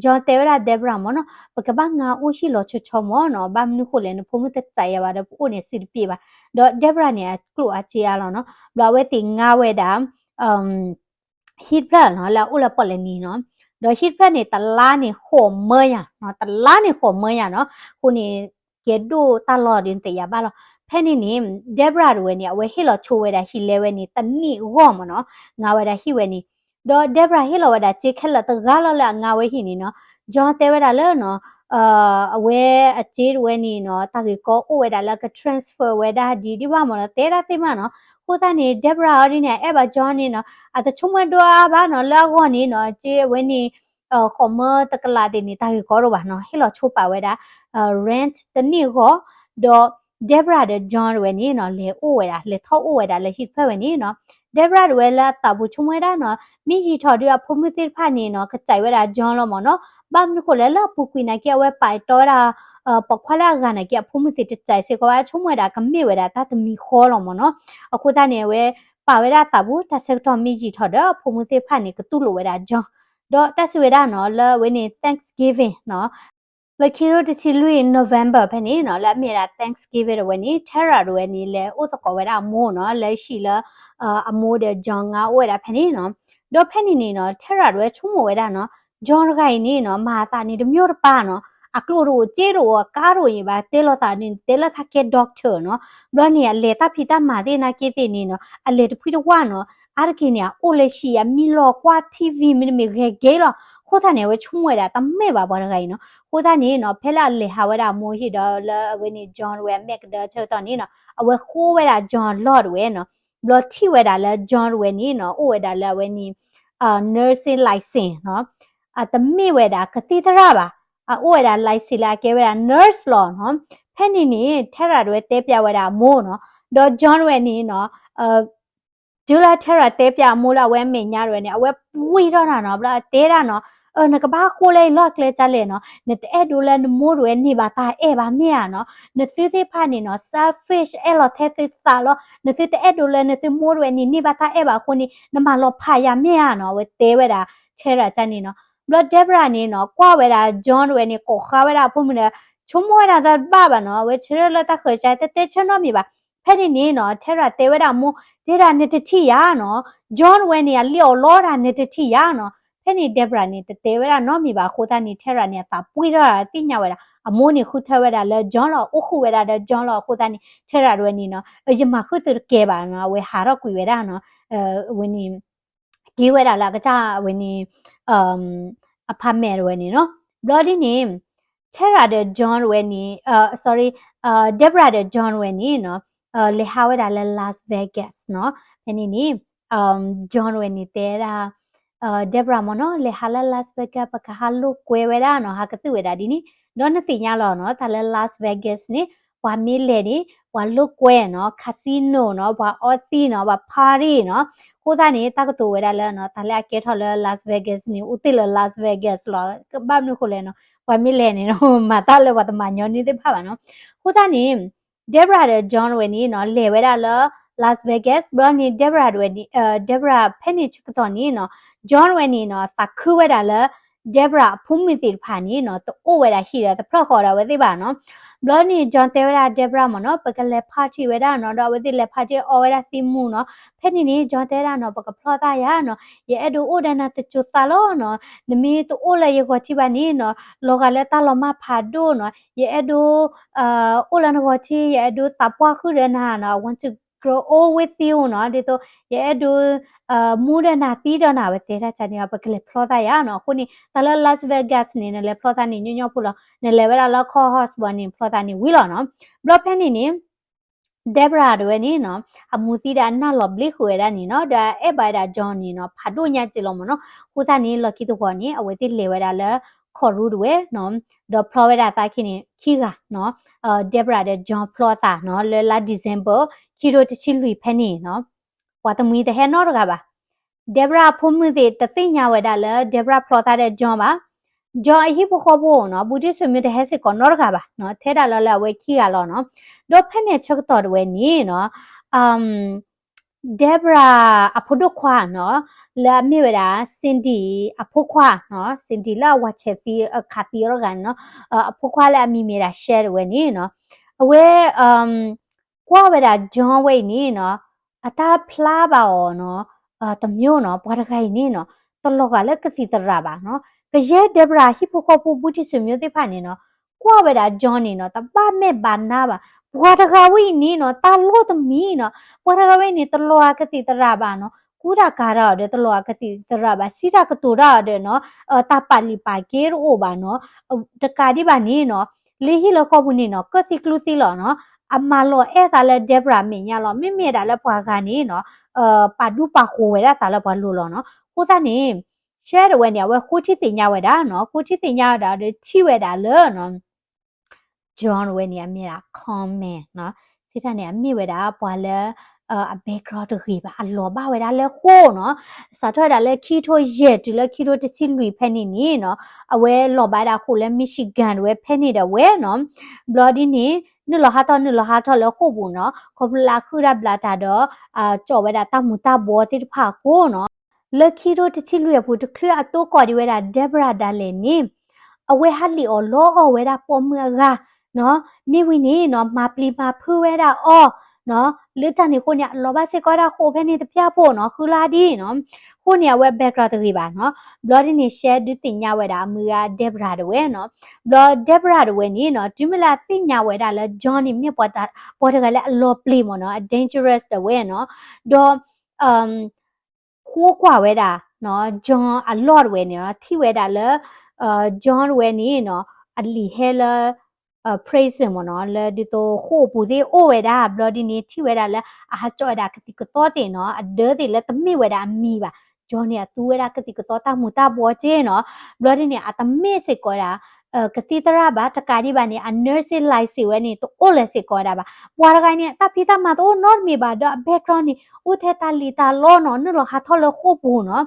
John တဲဝဲဒၣ် Deborah မ့ၢ်နီၤ ပကဘၣ်ငါအိၣ်ဟံၣ်လီၤဆီဆီမ့ၢ်နီၤ, ဘၣ်မနုၤဃိလဲၣ် နဖိမုၣ်တစဲးယၤဘၣ်ဒီး ပအိၣ်န့ၣ်အဆင်တပြေဘၣ်, ဒီး Deborah န့ၣ် အကျိၣ်အစ့အါလီၤနီၤ, ဘျီအဝဲသ့ၣ်ငါဝဲဒၣ် ဟံၣ်တဖျၢၣ်နီၤ လၢအအိၣ်လၢပီၣ်လဲၣ်နံၤနီၤ, ဒီးဟံၣ်တဖျၢၣ်န့ၣ် တလါန့ၣ်ဃိးမၢယၤနီၤ, တလါန့ၣ်ဃိးမၢယၤနီၤ, အဃိန့ၣ် ကဲဒိၣ်တၢ်လီၢ်ဒ်န့ၣ်တယာ်ဘၣ်လီၤ. ဖဲန့ၣ်န့ၣ် Deborah တဝဲန့ၣ် အဝဲဟ့ၣ်လီၤဆိဝဲဒၣ်ဟံၣ်လဲဝဲန့ၣ် တနံၣ်အဂီၢ်မ့ၢ်နီၤ, ငါဝဲဒၣ်ဟံၣ်ဝဲန့ၣ်, ဒီး Deborah ဟ့ၣ်လီၤဝဲဒၣ်စ့ခဲလၢာ်တဂၤလီၤလၢအငါဝဲဟံၣ်န့ၣ်နီၤ, John တဲဝဲဒၣ်လၢနီၤ အဝဲအစ့တဝဲန့ၣ်နီၤ တၢ်ဂ့ၢ်ကီအိၣ်ဝဲဒၣ်လၢအက transfer ဝဲဒၣ်ဒ်ဒ်ဘၣ်မ့ၢ်နီၤ တဲဒၣ်သ့မးနီၤ, အဃိသတးန့ၣ် Deborah အီၤဒ်န့ၣ် အအဲၣ်ဘၣ် John န့ၣ်နီၤ အတဆိကမိၣ်ဒိၣ်အါဘၣ်နီၤ လၢအဂီၢ်န့ၣ်နီၤ စ့အဝဲန့ၣ် ဃိးမၢတကလးသ့ၣ်န့ၣ် တၢ်ဂ့ၢ်ကီတအိၣ်ဘၣ်နီၤ ဟ့ၣ်လီၤဆိပာ်ဝဲဒၣ် rent တနံၣ်အဂီၢ်, ဒီး Deborah ဒီး John တဝဲန့ၣ်နီၤ လဲၤအိၣ်ဝဲဒၣ် လဲၤထီၣ်အိၣ်ဝဲဒၣ်လၢဟံၣ်တဖျၢၣ်ဝဲန့ၣ်နီၤ, Deborah တဝဲလၢအသးပူၤဆိကမိၣ်ဝဲဒၣ်နီၤ မ့ၢ်ယံာ်ထီၣ်ဒီးအဖိမုၣ်သ့ၣ်တဖၣ်န့ၣ်နီၤ ကစဲးဝဲဒၣ် John လီၤမ့ၢ်နီၤ, ဘၣ်မနုၤဃိလဲၣ်လၢအပူၤကွံာ်နာ်က့ အဝဲပာ်တီဝဲဒၣ် ပိာ်ခွါလၢအဂၤနာ်က့ အဖိမုၣ်သ့ၣ်တစဲးစ့ၢ်ကီးဘၣ် ဆိကမိၣ်ဝဲဒၣ်ကမ့ၢ်ဝဲဒၣ်တၢ်တမံၤဃီလီၤမ့ၢ်နီၤ, အဃိသတးန့ၣ် အဝဲပာ်ဝဲဒၣ်အသးပူၤ တၢ်ဆၢကတီၢ်မ့ၢ်ယံာ်ထီၣ်ဒီးအဖိမုၣ်သ့ၣ်တဖၣ်န့ၣ် ကတူၢ်လိာ်ဝဲဒၣ် John, ဒီးတၢ်စံးဝဲဒၣ်နီၤ လၢအဝဲန့ၣ် Thanksgiving နီၤ လၢခံကထိတဆံလွံၢ် November ဖဲန့ၣ်နီၤ လၢအမ့ၢ်ဝဲဒၣ် Thanksgiving တဝဲန့ၣ် Tara တဝဲန့ၣ် လဲၤအိၣ်သကိးဝဲဒၣ်အမိၢ်နီၤ လၢဟံၣ်လၢ အမိၢ်ဒီး John ငါအိၣ်ဝဲဒၣ်ဖဲန့ၣ်နီၤ. ဒီးဖဲန့ၣ်န့ၣ်နီၤ Tara တဝဲဆိကမိၣ်ဝဲဒၣ်နီၤ John တဂၤအံၤန့ၣ်နီၤ မၤအသးန့ၣ်တမံၤတပၢ်နီၤ အကျိၣ်တအိၣ်စ့တအိၣ် အကါတအိၣ်န့ၣ်ဘၣ် တဲလိာ်သးန့ၣ် တဲလၢသးကဲ doctor နီၤ. ဘျီန့ၣ် အလဲၤတၢ်ဖံးတၢ်မၤသ့ၣ်နာ်က့သ့ၣ်န့ၣ်နီၤ အလဲၤတဖှံတဝၣ်နီၤ အါတက့ၢ်န့ၣ် အအိၣ်လၢဟံၣ် အမံလီၤကွၢ် ထံၣ်ဝံၤ မ့တမ့ၢ်ဂဲၤဂဲၤလီၤ. အဃိသတးန့ၣ် အဝဲဆိကမိၣ်ဝဲဒၣ် တမ့ၢ်ဘၣ်ပှၤတဂၤအံၤနီၤ. အဃိသတးန့ၣ်နီၤ ဖဲလၢအလဲၤဟးဝဲဒၣ်အမိၢ်ဟံၣ်ဒီးလၢအဝဲန့ၣ် John တဝဲအမဲာ်ကဒၢဆၢကတီၢ်န့ၣ်နီၤ အဝဲဃိဝဲဒၣ် John အလီၢ်တဝဲနီၤ. ဘျီထံၣ်ဝဲဒၣ်လၢ John တဝဲန့ၣ်နီၤ အိၣ်ဝဲဒၣ်လၢအဝဲန့ၣ် nursing license နီၤ. အတမ့ၢ်ဝဲဒၣ်ကသံၣ်သရၣ်ဘၣ်. အအိၣ်ဝဲဒၣ် license လၢအကဲဝဲဒၣ် nurse လီၤနီၤ. ဖဲန့ၣ်န့ၣ် Tara တဝဲတဲပျးဝဲဒၣ်အမိၢ်နီၤ. ဒီး John တဝဲန့ၣ်နီၤ တုၤလၢ Tara တဲပျးအမိၢ်လၢအဝဲအမဲာ်ညါတဝဲန့ၣ် အဝဲပှံၢ်ထီၣ်တၢ်နီၤ ဘျီအတဲဒၣ်နီၤ အၢ နကဘၣ်ဃိလၢအံၤလီၢ်ကျဲဒ်လဲၣ်နီၤ နတအဲၣ်ဒိးလၢနမိၢ်တဝဲန့ၢ်ဘၣ်တၢ်အဲၣ်ဘၣ်မ့ၢ်ဧါနီၤ နသုသ့ၣ်တဖၣ်န့ၣ်နီၤ selfish အဲၣ်လီၤထဲသုသးလီၤ နသုတအဲၣ်ဒိးလၢနသုမိၢ်တဝဲန့ၣ်န့ၢ်ဘၣ်တၢ်အဲၣ်ဘၣ်အဃိန့ၣ် နမၤလီၤဖးယၤမ့ၢ်ဧါနီၤ အဝဲတဲဝဲဒၣ် Tara တၢ်န့ၣ်နီၤ. ဘျီ Deborah န့ၣ်နီၤ ကွၢ်ဝဲဒၣ် John တဝဲန့ၣ် ကိးဃါဝဲဒၣ်အဖိမုၣ်ဒီး ဆိကမိၣ်ဝဲဒၣ်တၢ်တဘၣ်ဘၣ်နီၤ အဝဲဆၢထၢၣ်လၢတၢ်ဃၢၤကါ တတဲဆၢနီတမံၤဘၣ်. ဖဲန့ၣ်န့ၣ်နီၤ Tara တဲဝဲဒၣ်အမိၢ် တဲဒၣ်နတထံၣ်ယၤနီၤ John တဝဲန့ၣ် အလံၣ်အီၣ်လီတၢ် နတထံၣ်ယၤနီၤ. ဖဲန့ၣ် Deborah န့ၣ် တတဲဝဲဒၣ်နီတမံၤဘၣ်အဃိသတးန့ၣ် Tara န့ၣ် အသးပှ့ၤထီၣ်သ့ၣ်ညါဝဲဒၣ် အမိၢ်န့ၣ်ဃုထၢဝဲဒၣ်လၢ John လီၤ အိၣ်ဃုာ်ဝဲဒၣ်ဒီး John လီၤအဃိသတးန့ၣ် Tara တဝဲန့ၣ်နီၤ ယမၤဃုာ်သုတကဲဘၣ်နီၤ အဝဲဟးထီၣ်ကွံာ်ဝဲဒၣ်နီၤ ဝဲန့ၣ် က့ၤဝဲဒၣ်လၢအကစၢ်ဝဲန့ၣ် apartment တဝဲန့ၣ်နီၤ. ဘျီဒ်န့ၣ် Tara ဒီး John တဝဲန့ၣ် sorry Deborah ဒီး John တဝဲန့ၣ်နီၤ လဲၤဟးဝဲဒၣ်လၢ Las Vegas နီၤ. ဖဲန့ၣ်န့ၣ် John တဝဲန့ၣ်တဲဒၣ် Deborah မ့ၢ်နီၤ လဲၤဟးလၢ Las Vegas ပကဟးလိာ်ကွဲဝဲဒၣ်နီၤ ဟးကသုၣ်ဝဲဒၣ်ဒ်န့ၣ် ဒီးနသ့ၣ်ညါလီၤနီၤ တၢ်လၢ Las Vegas န့ၣ် ပှၤမ့ၢ်လဲၤန့ၣ် ပှၤလိာ်ကွဲနီၤ casino နီၤ ပှၤအီသံးနီၤ ပှၤ party နီၤ. အဃိသတးန့ၣ် တၢ်ကတိၤဝဲဒၣ်လၢနီၤ တၢ်လၢအကဲထီၣ်လၢ Las Vegas န့ၣ် အိၣ်တ့ၢ်လၢ Las Vegas လီၤ. ဘၣ်မနုၤဃိလဲၣ်နီၤ ပှၤမ့ၢ်လဲၤန့ၣ်နီၤ မၤတၢ်လၢပှၤတမၤညီနုၢ်သ့ၣ်တဖၣ်ဘၣ်နီၤ. အဃိသတးန့ၣ် Deborah ဒီး John တဝဲန့ၣ်နီၤ လဲၤဝဲဒၣ်လၢ Las Vegas ဘျီန့ၣ် Deborah တဝဲန့ၣ် Deborah ဖဲန့ၣ်ဆၢကတီၢ်န့ၣ်နီၤ John တဝဲန့ၣ်နီၤ သးခုဝဲဒၣ်လၢ Deborah အဖိမုၣ်သ့ၣ်တဖၣ်န့ၣ်နီၤ တအိၣ်ဝဲဒၣ်ဟံၣ်ဒီးတဖျၢၣ်ဃီဒီးအဝဲသ့ၣ်ဘၣ်နီၤ. ဘျီန့ၣ် John တဲဝဲဒၣ် Deborah မ့ၢ်နီၤ ပကလဲၤ party ဝဲဒၣ်နီၤ ဒီးအဝဲသ့ၣ်လဲၤ party အီဝဲဒၣ်သံးမူနီၤ. ဖဲန့ၣ်န့ၣ် John တဲဒၣ်နီၤ ပကဖျီသးယၤနီၤ ယအဲၣ်ဒိးအိၣ်ဒီးနၤတစိၤသးလီၤနီၤ နမ့ၢ်တအိၣ်လၢယဂီၤထံဘၣ်န့ၣ်နီၤ လီၤဂာ်လၢတၢ်လီၤမၢ်ဖးဒိၣ်နီၤ ယအဲၣ်ဒိး အိၣ်လၢနဂီၤထံ ယအဲၣ်ဒိးသးပှၢ်ဃုာ်ဒီးနၤနီၤ I want to grow old with you နီၤ ဒ်သိး ယအဲၣ်ဒိး မူဒီးနၤသံဒီးနၤ အဝဲတဲဒၣ်န့ၣ် ပကလဲၤဖျီသးယၤနီၤ. အဃိန့ၣ် တၢ်လၢ Las Vegas န့ၣ် နလဲၤဖျီသးန့ၣ် ညီညီဖိလီၤ. နလဲၤဝဲဒၣ်လၢ courthouse ဘၣ်န့ၣ် ဖျီသးန့ၣ်ဝံၤလီၤနီၤ. ဘျီဖဲန့ၣ်န့ၣ် Deborah တဝဲန့ၣ်နီၤ အမူသံဒီးအနၢ်လီၤဘျ့ဃုာ်ဝဲဒၣ်န့ၣ်နီၤ ဒီးအအဲၣ်ဘၣ်ဝဲဒၣ် John န့ၣ်နီၤ ဖးဒိၣ်ညါက့ၤလီၤမ့ၢ်နီၤ. အဃိသတးန့ၣ် လီၢ်ခံတဂီၤန့ၣ် အဝဲသ့ၣ်လဲၤဝဲဒၣ်လၢ courtroom တဝဲနီၤ ဒီးဖျီဝဲဒၣ်သးခဲန့ၣ် ခံဂၤနီၤ Deborah ဒီး John ဖျီသးနီၤ လၢလါ December ခံကထိတဆံလွံၢ်ဖဲန့ၣ်နီၤ ပှၤတမှံၤတဟဲနီတဂၤဘၣ်. Deborah အဖိမုၣ်သ့ၣ်တသ့ၣ်ညါဝဲဒၣ်လၢ Deborah ဖျီသးဒီး John ဘၣ်. John အဟံၣ်ဖိဃီဖိနီၤ ဘူးတံၢ်ဆွေမျိုးတဟဲစ့ၢ်ကီးနီတဂၤဘၣ်နီၤ ထဲဒၣ်လီၤလၢအဝဲခံဂၤလီၤနီၤ. ဒီးဖဲန့ၣ်ဆၢကတီၢ်တဝဲန့ၣ်နီၤ Deborah အဖိဒိၣ်ခွါနီၤ လၢအမ့ၢ်ဝဲဒၣ် Cindy အဖိခွါနီၤ Cindy လၢအဝၤဆဲးသံအခးသံအီၤတဂၤန့ၣ်နီၤ အဖိခွါလၢအမံၤမ့ၢ်ဒၣ် Shad တဝဲန့ၣ်နီၤ အဝဲ ကွၢ်ဝဲဒၣ် John ဝဲအံၤန့ၣ်နီၤ အတၢ်ဖျါဘၣ်အီၤနီၤ တမျိုးနီၤ ပှၤတဂၤအံၤန့ၣ်နီၤ တလီၤဂာ်လၢကသံၣ်သရၣ်ဘၣ်နီၤ ကယဲၢ် Deborah ဟံၣ်ဖိဃီဖိဘူးတံၢ်ဆွေမျိုး သ့ၣ်တဖၣ်န့ၣ်နီၤ ကွၢ်ဝဲဒၣ် John န့ၣ်နီၤ တဘၣ်မဲာ်ဘၣ်နါဘၣ် ပှၤတဂၤဝဲအံၤန့ၣ်နီၤ တၢ်လိၣ်တမံၤနီၤ ပှၤတဂၤဝဲအံၤန့ၣ် တလီၤဂာ်ကသံၣ်သရၣ်ဘၣ်နီၤ ကူတၢ်ကၤတၢ်အီၤဒီး တလီၤဂာ်ကသံၣ်သရၣ်ဘၣ် စံးတၢ်ကတိၤတၢ်အီၤဒီးနီၤ တၢ်ပာ်လုၢ်ပာ်ကဲတအိၣ်ဘၣ်နီၤ တကးဒံးဘၣ်န့ၣ်နီၤ လၢဟံၣ်လၢဃီပူၤန့ၣ်နီၤ ကၢၢ်သံကျူသံလီၤနီၤ အမၤလီၤအဲၣ်သးလၢ Deborah အမဲာ်ညါလီၤ မ့မ့ၢ်ဒၣ်လၢပှၤဂၤန့ၣ်နီၤ ပာ်ဒူပာ်ဃိၤဝဲဒၣ်သးလၢပှၤလိၤလီၤနီၤ အဃိသတးန့ၣ် Shad တဝဲန့ၣ် အဝဲဃိထံသ့ၣ်ညါဝဲဒၣ်နီၤ ဃိထံသ့ၣ်ညါဝဲဒၣ်ဒီးထံၣ်ဝဲဒၣ်လၢနီၤ John တဝဲန့ၣ် အမ့ၢ်ဒၣ် con man နီၤ စံးတၢ်န့ၣ် အမ့ၢ်ဝဲဒၣ်ပှၤလၢ အ background တဂ့ၤဘၣ် အလီၤဘၣ်ဝဲဒၣ်လၢဃိနီၤ စးထီၣ်ဝဲဒၣ်လၢခံကထိယဲၢ်တုၤလၢခံကထိတဆံလွံၢ်ဖဲန့ၣ်န့ၣ်နီၤ အဝဲလီၤဘၣ်ဝဲဒၣ်ဃိလၢ Michigan တဝဲဖဲန့ၣ်ဒီးဝဲနီၤ ဘျီဒ်န့ၣ် နုာ်လီၤဟးထီၣ်နုာ်လီၤဟးထီၣ်လၢဃိာ်ပူၤနီၤ ခီဖျိလၢအဃုတၢ်ဘျးတၢ်ဒီး ကၠီၣ်ဝဲဒၣ်တၢ်မူၤတၢ်ဘှီးသ့ၣ်တဖၣ်အဃိနီၤ လၢခံကထိတဆံလွံၢ်အပူၤ တချုးအတိကီၢ်ဒံးဝဲဒၣ် Deborah ဒၣ်လဲာ်န့ၣ် အဝဲဟးလံၣ်အီၣ်လီအီၣ်ဝဲဒၣ်ပိာ်မုၣ်အဂၤနီၤ, မ့ၢ်ဝံၤန့ၣ်နီၤ မၤပျံၤမၤဖုးဝဲဒၣ်အီၤနီၤ, လၢတၢ်န့ၣ်အဃိန့ၣ် အလီၤဘၣ်စ့ၢ်ကီးဝဲဒၣ်ဃိာ်ဖဲန့ၣ်တဖၠၣ်ဖိနီၤ, ဃုလါဒ်နီၤ, အဃိန့ၣ် အဝဲ background တဂ့ၤဘၣ်နီၤ, ဘျီဒ်န့ၣ် Shad ဒုးသ့ၣ်ညါဝဲဒၣ်အမုၢ်ဂၤ Deborah တဝဲနီၤ, ဘျီ Deborah တဝဲန့ၣ်နီၤ တုၤမ့ၢ်လၢအသ့ၣ်ညါဝဲဒၣ်လၢ John န့ၣ် မ့ၢ်ပှၤတဂၤလၢအလီၤပျံၤမ့ၢ်နီၤ, အ dangerous တဝဲနီၤ, ဒီး ဃိကွၢ်ဝဲဒၣ်နီၤ John အလီၢ်တဝဲန့ၣ်နီၤ, ထံၣ်ဝဲဒၣ်လၢ John တဝဲန့ၣ်နီၤ အလံာ်ဟဲလၢ prison မ့ၢ်နီၤ, လၢဒ်သိးဃိာ်ပူၤသ့ၣ်အိၣ်ဝဲဒၣ်, ဘျီဒ်န့ၣ် ထံၣ်ဝဲဒၣ်လၢအဟးကၠီဝဲဒၣ်ကသံၣ်ကသီသ့ၣ်နီၤ, အဒၢသ့ၣ်လၢတမ့ၢ်ဝဲဒၣ်အမံၤဘၣ်, John န့ၣ် အသူဝဲဒၣ်ကသံၣ်ကသီတၢ်မူၤတၢ်ဘှီးက့နီၤ, ဘျီဒ်န့ၣ် အတမ့ၢ်စ့ၢ်ကီးဝဲဒၣ် ကသံၣ်သရၣ်ဘၣ်, တကးဒံးဘၣ်န့ၣ် အ nursing license ဝဲန့ၣ် တအိၣ်လၢၤစ့ၢ်ကီးဝဲဒၣ်ဘၣ်, ပှၤတဂၤန့ၣ် တၢ်ဖံးတၢ်မၤတအိၣ်နီတမံၤဘၣ်, ဒီးအ background န့ၣ် အိၣ်ထဲတၢ်လံၣ်တၢ်လီနီၤ, နုာ်လီၤဟးထီၣ်လၢဃိာ်ပူၤနီၤ,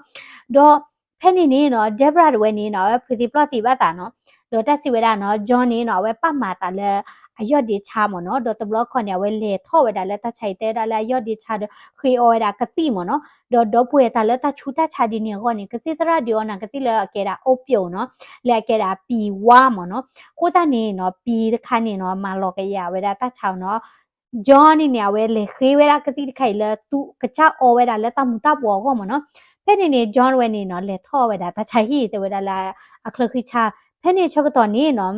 ဒီး ဖဲန့ၣ်န့ၣ်နီၤ Deborah တဝဲန့ၣ်နီၤ အဝဲဖုးသံပျီၢ်သံဘၣ်သးနီၤ, ဒီးတၢ်စံးဝဲဒၣ်နီၤ John န့ၣ်နီၤ အဝဲပာ်မၤသးလၢ အယီၢ်ဒ့ဆါမ့ၢ်နီၤ, ဒီးတဘျီခီန့ၣ် အဝဲလဲၤထီၣ်ဝဲဒၣ်လၢတၢ်ဆါအံၤ တဲဝဲဒၣ်လၢအယီၢ်ဒ့ဆါဒီး ဃ့အီဝဲဒၣ်ကသံၣ်မ့ၢ်နီၤ, ဒီးဒီပုၢ်ဝဲၢ်တၢ်လၢတၢ်ဆူးတၢ်ဆါဒ်န့ၣ်အဂီၢ်န့ၣ် ကသံၣ်သရၣ်ဒုးအီနၤကသံၣ်လၢအကဲဒၣ် opium နီၤ, လၢအကဲဒၣ်ပံၤဝါမ့ၢ်နီၤ, အဃိသတးန့ၣ်နီၤ ပံၤတခါန့ၣ်နီၤ မၤလီၤကယၤဝဲဒၣ်တၢ်ဆါနီၤ, John န့ၣ်န့ၣ် အဝဲလဲၤဃ့ဝဲဒၣ်ကသံၣ်တခါအံၤလၢသူကစၢ်အီဝဲဒၣ်လၢတၢ်မူၤတၢ်ဘှီးအဂီၢ်မ့ၢ်နီၤ, ဖဲန့ၣ်န့ၣ် John ဝဲန့ၣ်နီၤ လဲၤထီၣ်ဝဲဒၣ်တၢ်ဆါဟံၣ် တဲဝဲဒၣ်လၢအချၢဃံဆါ, ဖဲန့ၣ်ဆၢကတီၢ်န့ၣ်နီၤ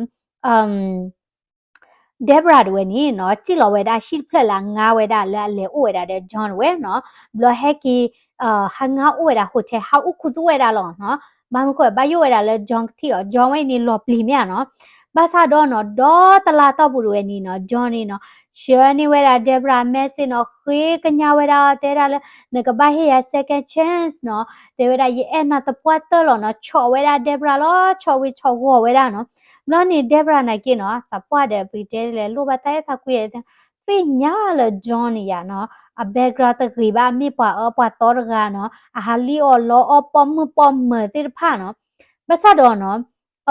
Deborah တဝဲန့ၣ်နီၤ စံၣ်လီၤဝဲဒၣ်ဟံၣ်တဖျၢၣ်လၢအငါဝဲဒၣ်လၢအလဲၤအိၣ်ဝဲဒၣ်ဒီး John တဝဲနီၤ, ဘျီဟဲက့ၤ ဟးငါအိၣ်ဝဲဒၣ် hotel ဟးအိၣ်ခူသူၣ်ဝဲဒၣ်လီၤနီၤ, ဘၣ်မနုၤဃိဘၣ်ယိၣ်ဝဲဒၣ်လၢ John ကထံၣ်အီၤ, John ဝဲန့ၣ်လီၤပျံၤမ့ၢ်ဧါနီၤ, ဘၣ်ဆၣ်ဒီးနီၤ ဒီတလါတီၢ်ပူၤတဝဲန့ၣ်နီၤ John န့ၣ်နီၤ ဆှၢန့ၢ်ဝဲဒၣ် Deborah message နီၤ, ဃ့ကညးဝဲဒၣ်အီၤ တဲဒၣ်လၢ နကဘၣ်ဟ့ၣ်ယၤ second chance နီၤ, တဲဝဲဒၣ် ယအဲၣ်နၤသပှၢ်တၢၢ်လီၤနီၤ, ဆီၣ်ဝဲဒၣ် Deborah လီၤ, ဆီၣ်ဝံၤဆီၣ်ဂီၤဝဲဒၣ်နီၤ, ဘျီန့ၣ် Deborah နာ်က့နီၤ သးပှၢ်ဒီးပကတဲလဲၤလိၣ်ဘၣ်တၢ်အဲၣ်တၢ်ကွံ သ့ၣ်ညါလၢ John န့ၣ်ယါနီၤ, အ background တဂ့ၤဘၣ် မ့ၢ်ပှၤအၢပှၤသီတဂၤနီၤ, အဟးလံၣ်အီၣ်လီအီၣ်ပိာ်မုၣ်ပိာ်မၢၤသ့ၣ်တဖၣ်နီၤ, ဘၣ်ဆၣ်ဒီးနီၤ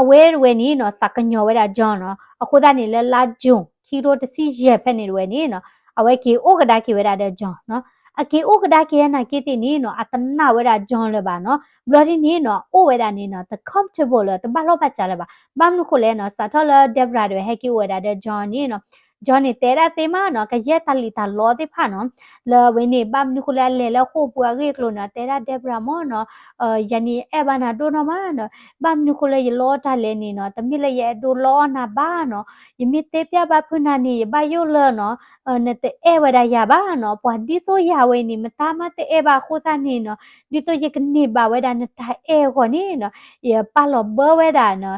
အဝဲတဝဲန့ၣ်နီၤ သးကညီၤဝဲဒၣ် John နီၤ, အဃိသတးန့ၣ်လၢလါ June ခံကထိတဆံယဲၢ်ဖဲန့ၣ်တဝဲန့ၣ်နီၤ အဝဲက့ၤအိၣ်ကဒါက့ၤဝဲဒၣ်ဒီး John နီၤ, အက့ၤအိၣ်ကဒါက့ၤနာ်က့သ့ၣ်န့ၣ်နီၤ အတနာ်ဝဲဒၣ် John လၢၤဘၣ်နီၤ, ဘျီဒ်န့ၣ်နီၤ အိၣ်ဝဲဒၣ်န့ၣ်နီၤ တ comfortable လၢၤ တဘၣ်လိာ်ဘၣ်စးလၢၤဘၣ်, ဘၣ်မနုၤဃိလဲၣ်နီၤ စးထီၣ်လၢ Deborah တဝဲဟဲက့ၤအိၣ်ဝဲဒၣ်ဒီး John န့ၣ်နီၤ John န့ၣ် တဲဒၣ်သ့မးနီၤ ကယဲၢ်တၢ်လံၣ်တၢ်လီသ့ၣ်တဖၣ်နီၤ, လၢဝဲန့ၣ်ဘၣ်မနုၤဃိလၢအလဲၤလၢဃိာ်ပူၤအဂ့ၢ်အကျိၤနီၤ တဲဒၣ် Deborah မးနီၤ, ယၤန့ၣ်အဲၣ်ဘၣ်နၤဒိၣ်နီၢ်မးနီၤ, ဘၣ်မနုၤဃိလၢယလီအီၣ်တၢ်လဲၣ်န့ၣ်နီၤ တမ့ၢ်လၢယအဲၣ်ဒိးလီအီၣ်နၤဘၣ်နီၤ, ယမ့ၢ်တဲပျၢ်ဘၣ်ဖုနၤန့ၣ် ယဘၣ်ယိၣ်လၢနီၤ နတအဲၣ်ဝဲဒၣ်ယၤဘၣ်နီၤ, ပှၤဒ်သိးယၤဝဲအံၤန့ၣ် မတၤမးတအဲၣ်ဘၣ်အဃိသတးန့ၣ်နီၤ, ဒ်သိးယကန့ၢ်ဘၣ်ဝဲဒၣ်နတၢ်အဲၣ်အဂီၢ်န့ၣ်နီၤ, ယပာ်လီၤဘၢဝဲဒၣ်နီၤ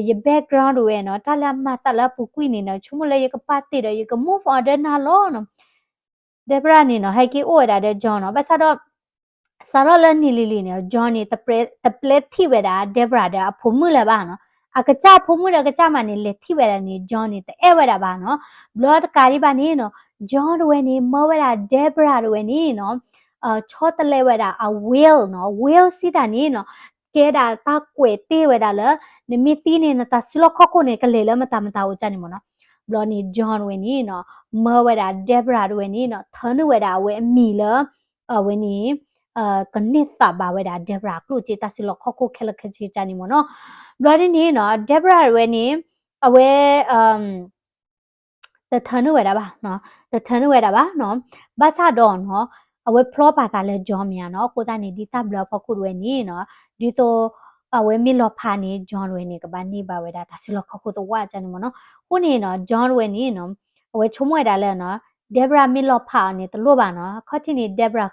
ယ background တဝဲနီၤ, တၢ်လၢအမၤသးလၢအပူၤကွံာ်န့ၣ်နီၤ, ဆိကမိၣ်လၢယကပာ်တ့ၢ်ဒီးယက move on ဒီးနၤလီၤနီၤ. Deborah န့ၣ်နီၤ ဟဲက့ၤအိၣ်ဝဲဒၣ်ဒီး John နီၤ, ဘၣ်ဆၣ်ဒီး စးထီၣ်လၢနံၤလံၤလံၤန့ၣ် John န့ၣ် တပျဲထံၣ်ဝဲဒၣ် Deborah ဒီးအဖိမုၣ်လၢၤဘၣ်နီၤ, အကစၢ်အဖိမုၣ်ဒီးကစၢ်မးန့ၣ် လဲၤထံၣ်ဝဲဒၣ်န့ၣ် John န့ၣ် တအဲၣ်ဝဲဒၣ်ဘၣ်နီၤ, ဘျီတကးဒံးဘၣ်န့ၣ်နီၤ John တဝဲန့ၣ် မၢဝဲဒၣ် Deborah တဝဲန့ၣ်နီၤ ဆီတလဲဝဲဒၣ်အ will နီၤ, will စံးတၢ်န့ၣ်နီၤ ကဲဒၣ်တၢ်ကွဲးတ့ၢ်ဝဲဒၣ်လၢ နမ့ၢ်သံန့ၣ် နတၢ်စုလီၢ်ခီၣ်ခိၣ်န့ၣ် ကလဲၤလၢမတၤမတၤအိၣ်ကၢ်န့ၣ်မ့ၢ်နီၤ, ဘျီန့ၣ် John တဝဲန့ၣ်နီၤ မၢဝဲဒၣ် Deborah တဝဲန့ၣ်နီၤ ထၢနုာ်ဝဲဒၣ်အဝဲအမံၤလၢ အဝဲန့ၣ် ကန့ၢ်သးဘၣ်ဝဲဒၣ် Deborah အကျိၣ်စ့ တၢ်စုလီၢ်ခီၣ်ခိၣ်ခဲလၢာ်ခဲဆ့ကၢ်န့ၣ်မ့ၢ်နီၤ, ဘျီဒ်န့ၣ်နီၤ Deborah တဝဲန့ၣ် အဝဲ တထၢနုာ်ဝဲဒၣ်ဘၣ်, တထၢနုာ်ဝဲဒၣ်ဘၣ်နီၤ, ဘၣ်ဆၣ်ဒီးနီၤ အဝဲဖျီပာ်သးလၢ John မ့ၢ်ဧါနီၤ, အဃိသတးန့ၣ် ဒ်တၢ်ဘျၢအဖီခိၣ်တဝဲန့ၣ်နီၤ ဒ်သိး အဝဲမ့ၢ်လီၤဖးန့ၣ် John တဝဲန့ၣ် ကဘၣ်န့ၢ်ဘၣ်ဝဲဒၣ်တၢ်စုလီၢ်ခီၣ်ခိၣ်သဝီကၢ်န့ၣ်မ့ၢ်နီၤ, အဃိန့ၣ်နီၤ John တဝဲန့ၣ်နီၤ အဝဲဆိကမိၣ်ဝဲဒၣ်လၢနီၤ Deborah မ့ၢ်လီၤဖးအီၤန့ၣ် တလိၣ်ဘၣ်နီၤ, ခီၣ်ထံးန့ၣ် Deborah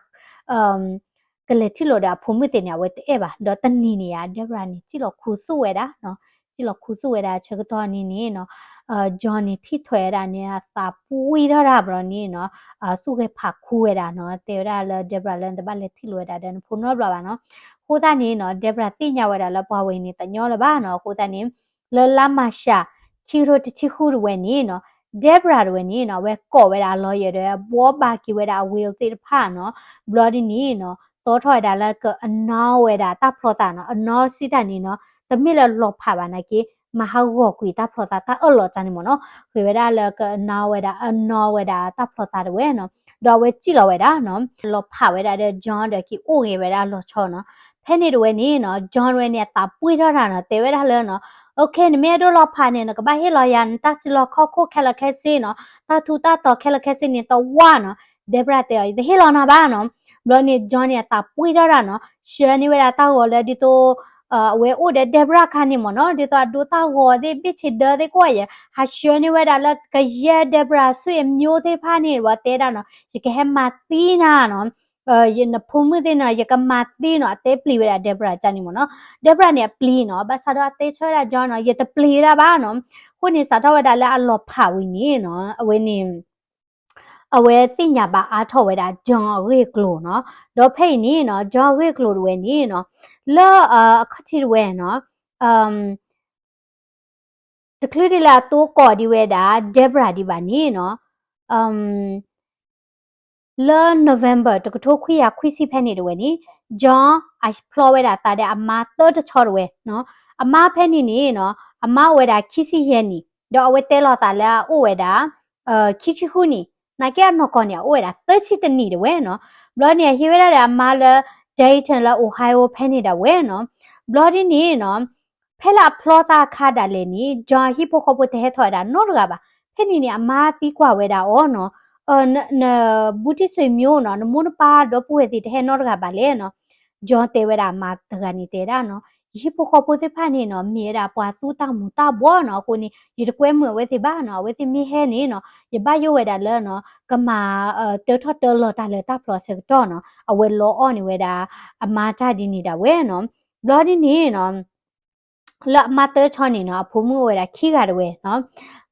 ကလဲၤထံၣ်လိာ်ဒီးအဖိမုၣ်သ့ၣ်န့ၣ် အဝဲတအဲၣ်ဘၣ်, ဒီးတနံၤန့ၣ်ဧါ Deborah န့ၣ် စံၣ်လီၤခူသူၣ်ဝဲဒၣ်နီၤ, စံၣ်လီၤခူသူၣ်ဝဲဒၣ်ဆၢကတီၢ်န့ၣ်န့ၣ်နီၤ John န့ၣ် ထံၣ်ထွဲဝဲဒၣ်န့ၣ် အသးပှံၢ်ထီၣ်တၢ်ဘျီန့ၣ်နီၤ သူၣ်ဂဲၤဖးခူဝဲဒၣ်နီၤ, တဲဝဲဒၣ်လၢ Deborah လၢနတဘၣ်လဲၤထံၣ်လိာ်ဝဲဒၣ်ဒီးနဖိနီတဘျီဘၣ်နီၤ, အဃိသတးန့ၣ်နီၤ Deborah သ့ၣ်ညါဝဲဒၣ်လၢပှၤဝဲအံၤန့ၣ် တညီလၢၤဘၣ်နီၤ, အဃိသတးန့ၣ် လၢလါမၢ်ၡး ခံကထိတဆံဃုတဝဲန့ၣ်နီၤ Deborah တဝဲန့ၣ်နီၤ အဝဲကိးဝဲဒၣ်အ lawyer ဒီး ဘှီဘၣ်က့ၤဝဲဒၣ်အ will သ့ၣ်တဖၣ်နီၤ, ဘျီဒ်န့ၣ်နီၤ သီထီၣ်ဝဲဒၣ်လၢက annul ဝဲဒၣ်တၢ်ဖျီသးနီၤ, annul စံးတၢ်န့ၣ်နီၤ တမ့ၢ်လၢလီၤဖးဘၣ်နာ်က့ မၤဟးဂီၤကွံာ်တၢ်ဖျီသးတၢ်အၢၣ်လီၤတၢ်န့ၣ်မ့ၢ်နီၤ, ဃ့ဝဲဒၣ်လၢက annul ဝဲဒၣ် annul ဝဲဒၣ်တၢ်ဖျီသးတဝဲနီၤ, ဒီးအဝဲစံၣ်လီၤဝဲဒၣ်နီၤ လီၤဖးဝဲဒၣ်ဒီး John ဒီးက့ၤအိၣ်ဂ့ၤဝဲဒၣ်လီၤဆီနီၤ, ဖဲန့ၣ်တဝဲန့ၣ်နီၤ John ဝဲန့ၣ် အသးပှံၢ်ထီၣ်တၢ်နီၤ, တဲဝဲဒၣ်လၢနီၤ OK နမ့ၢ်အဲၣ်ဒိးလီၤဖးန့ၣ် နကဘၣ်ဟ့ၣ်လီၤယၤ နတၢ်စုလီၢ်ခီၣ်ခိၣ်ခဲလၢာ်ခဲဆ့နီၤ, တၢ်ထူးတၢ်တီၤခဲလၢာ်ခဲဆ့န့ၣ် တဝၢ်နီၤ. Deborah တဲအီၤ ယတဟ့ၣ်လီၤနၤဘၣ်နီၤ. ဘျီန့ၣ် John န့ၣ် အသးပှ့ၤထီၣ်ဒၣ်နီၤ, ဆှၢန့ၢ်ဝဲဒၣ်တၢ်ဂီၤလၢဒ်သိး အဝဲအိၣ်ဒီး Deborah ခါန့ၣ်မ့ၢ်နီၤ, ဒ်သိးအဒိတၢ်ဂီၤသ့ၣ် ဘ့ၣ်ဆ့ဒၢသ့ၣ်ကိးဂၤယဲၢ် ဟးဆှၢန့ၢ်ဝဲဒၣ်လၢကယဲၢ် Deborah ဆွေမျိုးသ့ၣ်တဖၣ်န့ၣ် ဝဲတဲဒၣ်နီၤ, ယကဟဲမၤသံနၤနီၤ, နဖိမုၣ်သ့ၣ်နီၤ ယကမၤသံနီၤ, အတဲပျံၤဝဲဒၣ် Deborah န့ၣ်မ့ၢ်နီၤ. Deborah န့ၣ်အပျံၤနီၤ, ဘၣ်ဆၣ်ဒီးအတဲဆၢဝဲဒၣ် John နီၤ, ယတပျံၤဒၣ်ဘၣ်နီၤ. အဃိန့ၣ် စးထီၣ်ဝဲဒၣ်လၢအလီၤဖးဝံၤန့ၣ်နီၤ, အဝဲန့ၣ် အဝဲသ့ၣ်ညါဘၣ်အါထီၣ်ဝဲဒၣ် John အဂ့ၢ်အကျိၤနီၤ. ဒီးဖဲအံၤန့ၣ်နီၤ, John အဂ့ၢ်အကျိၤတဝဲန့ၣ်နီၤ, လၢအခီၣ်ထံးတဝဲနီၤ, တချုးဒ်လၢအတိကိးဒံးဝဲဒၣ် Deborah ဒံးဘၣ်န့ၣ်နီၤ, လၢ November တကထိခွံကယၤခွံဆံဖဲန့ၣ်တဝဲန့ၣ်, John အဖျီဝဲဒၣ်သးဒီးအမါသၢတဆီတဝဲနီၤ. အမါဖဲန့ၣ်န့ၣ်နီၤ, အမါအိၣ်ဝဲဒၣ်ခံဆံယဲၢ်နံၣ်, ဒီးအဝဲတဲလီၤသးလၢအအိၣ်ဝဲဒၣ် ခံဆံဃုနံၣ်, နာ်က့အနီၢ်ကီၢ်န့ၣ် အအိၣ်ဝဲဒၣ်သၢဆံတနံၣ်တဝဲနီၤ. ဘျီန့ၣ်အဟံးဝဲဒၣ်ဒီးအမါလၢ Dayton လၢ Ohio ဖဲန့ၣ်ဒၣ်ဝဲနီၤ. ဘျီဒ်န့ၣ်နီၤ, ဖဲလၢအဖျီသးအခါဒၣ်လဲာ်န့ၣ် John ဟံၣ်ဖိဃီဖိတဟဲထီၣ်ဝဲဒၣ်နီတဂၤဘၣ်. ဖဲန့ၣ်န့ၣ် အမါသံကွၢ်ဝဲဒၣ်အီၤနီၤ, နဘူးတံၢ်ဆွေမျိုးနီၤ, နမိၢ်နပၢ်ဒီပုၢ်ဝဲၢ်သ့ၣ်တဟဲနီတဂၤဘၣ်လဲၣ်နီၤ. John တဲဝဲဒၣ်အမါတဂၤန့ၣ်တဲဒၣ်နီၤ, ယဟံၣ်ဖိဃီဖိသ့ၣ်တဖၣ်န့ၣ်နီၤ မ့ၢ်ဝဲဒၣ်ပှၤသူတၢ်မူၤတၢ်ဘှီးနီၤ, အဃိန့ၣ် ယတကွဲမုာ်အဝဲသ့ၣ်ဘၣ်နီၤ, အဝဲသ့ၣ်မ့ၢ်ဟဲန့ၣ်နီၤ ယဘၣ်ယိၣ်ဝဲဒၣ်လၢနီၤ ကမၤ တၢထီၣ်တၢလီၤတၢ်လၢတၢ်ဖျီအဆၢကတီၢ်နီၤ, အဝဲလီအီၣ်န့ၢ်ဝဲဒၣ် အမါတၢ်ဒ်န့ၣ်ဒၣ်ဝဲနီၤ. ဘျီဒ်န့ၣ်နီၤ လၢအမါသၢဆီန့ၣ်နီၤ အဖိမုၣ်အိၣ်ဝဲဒၣ်ခံဂၤတဝဲနီၤ.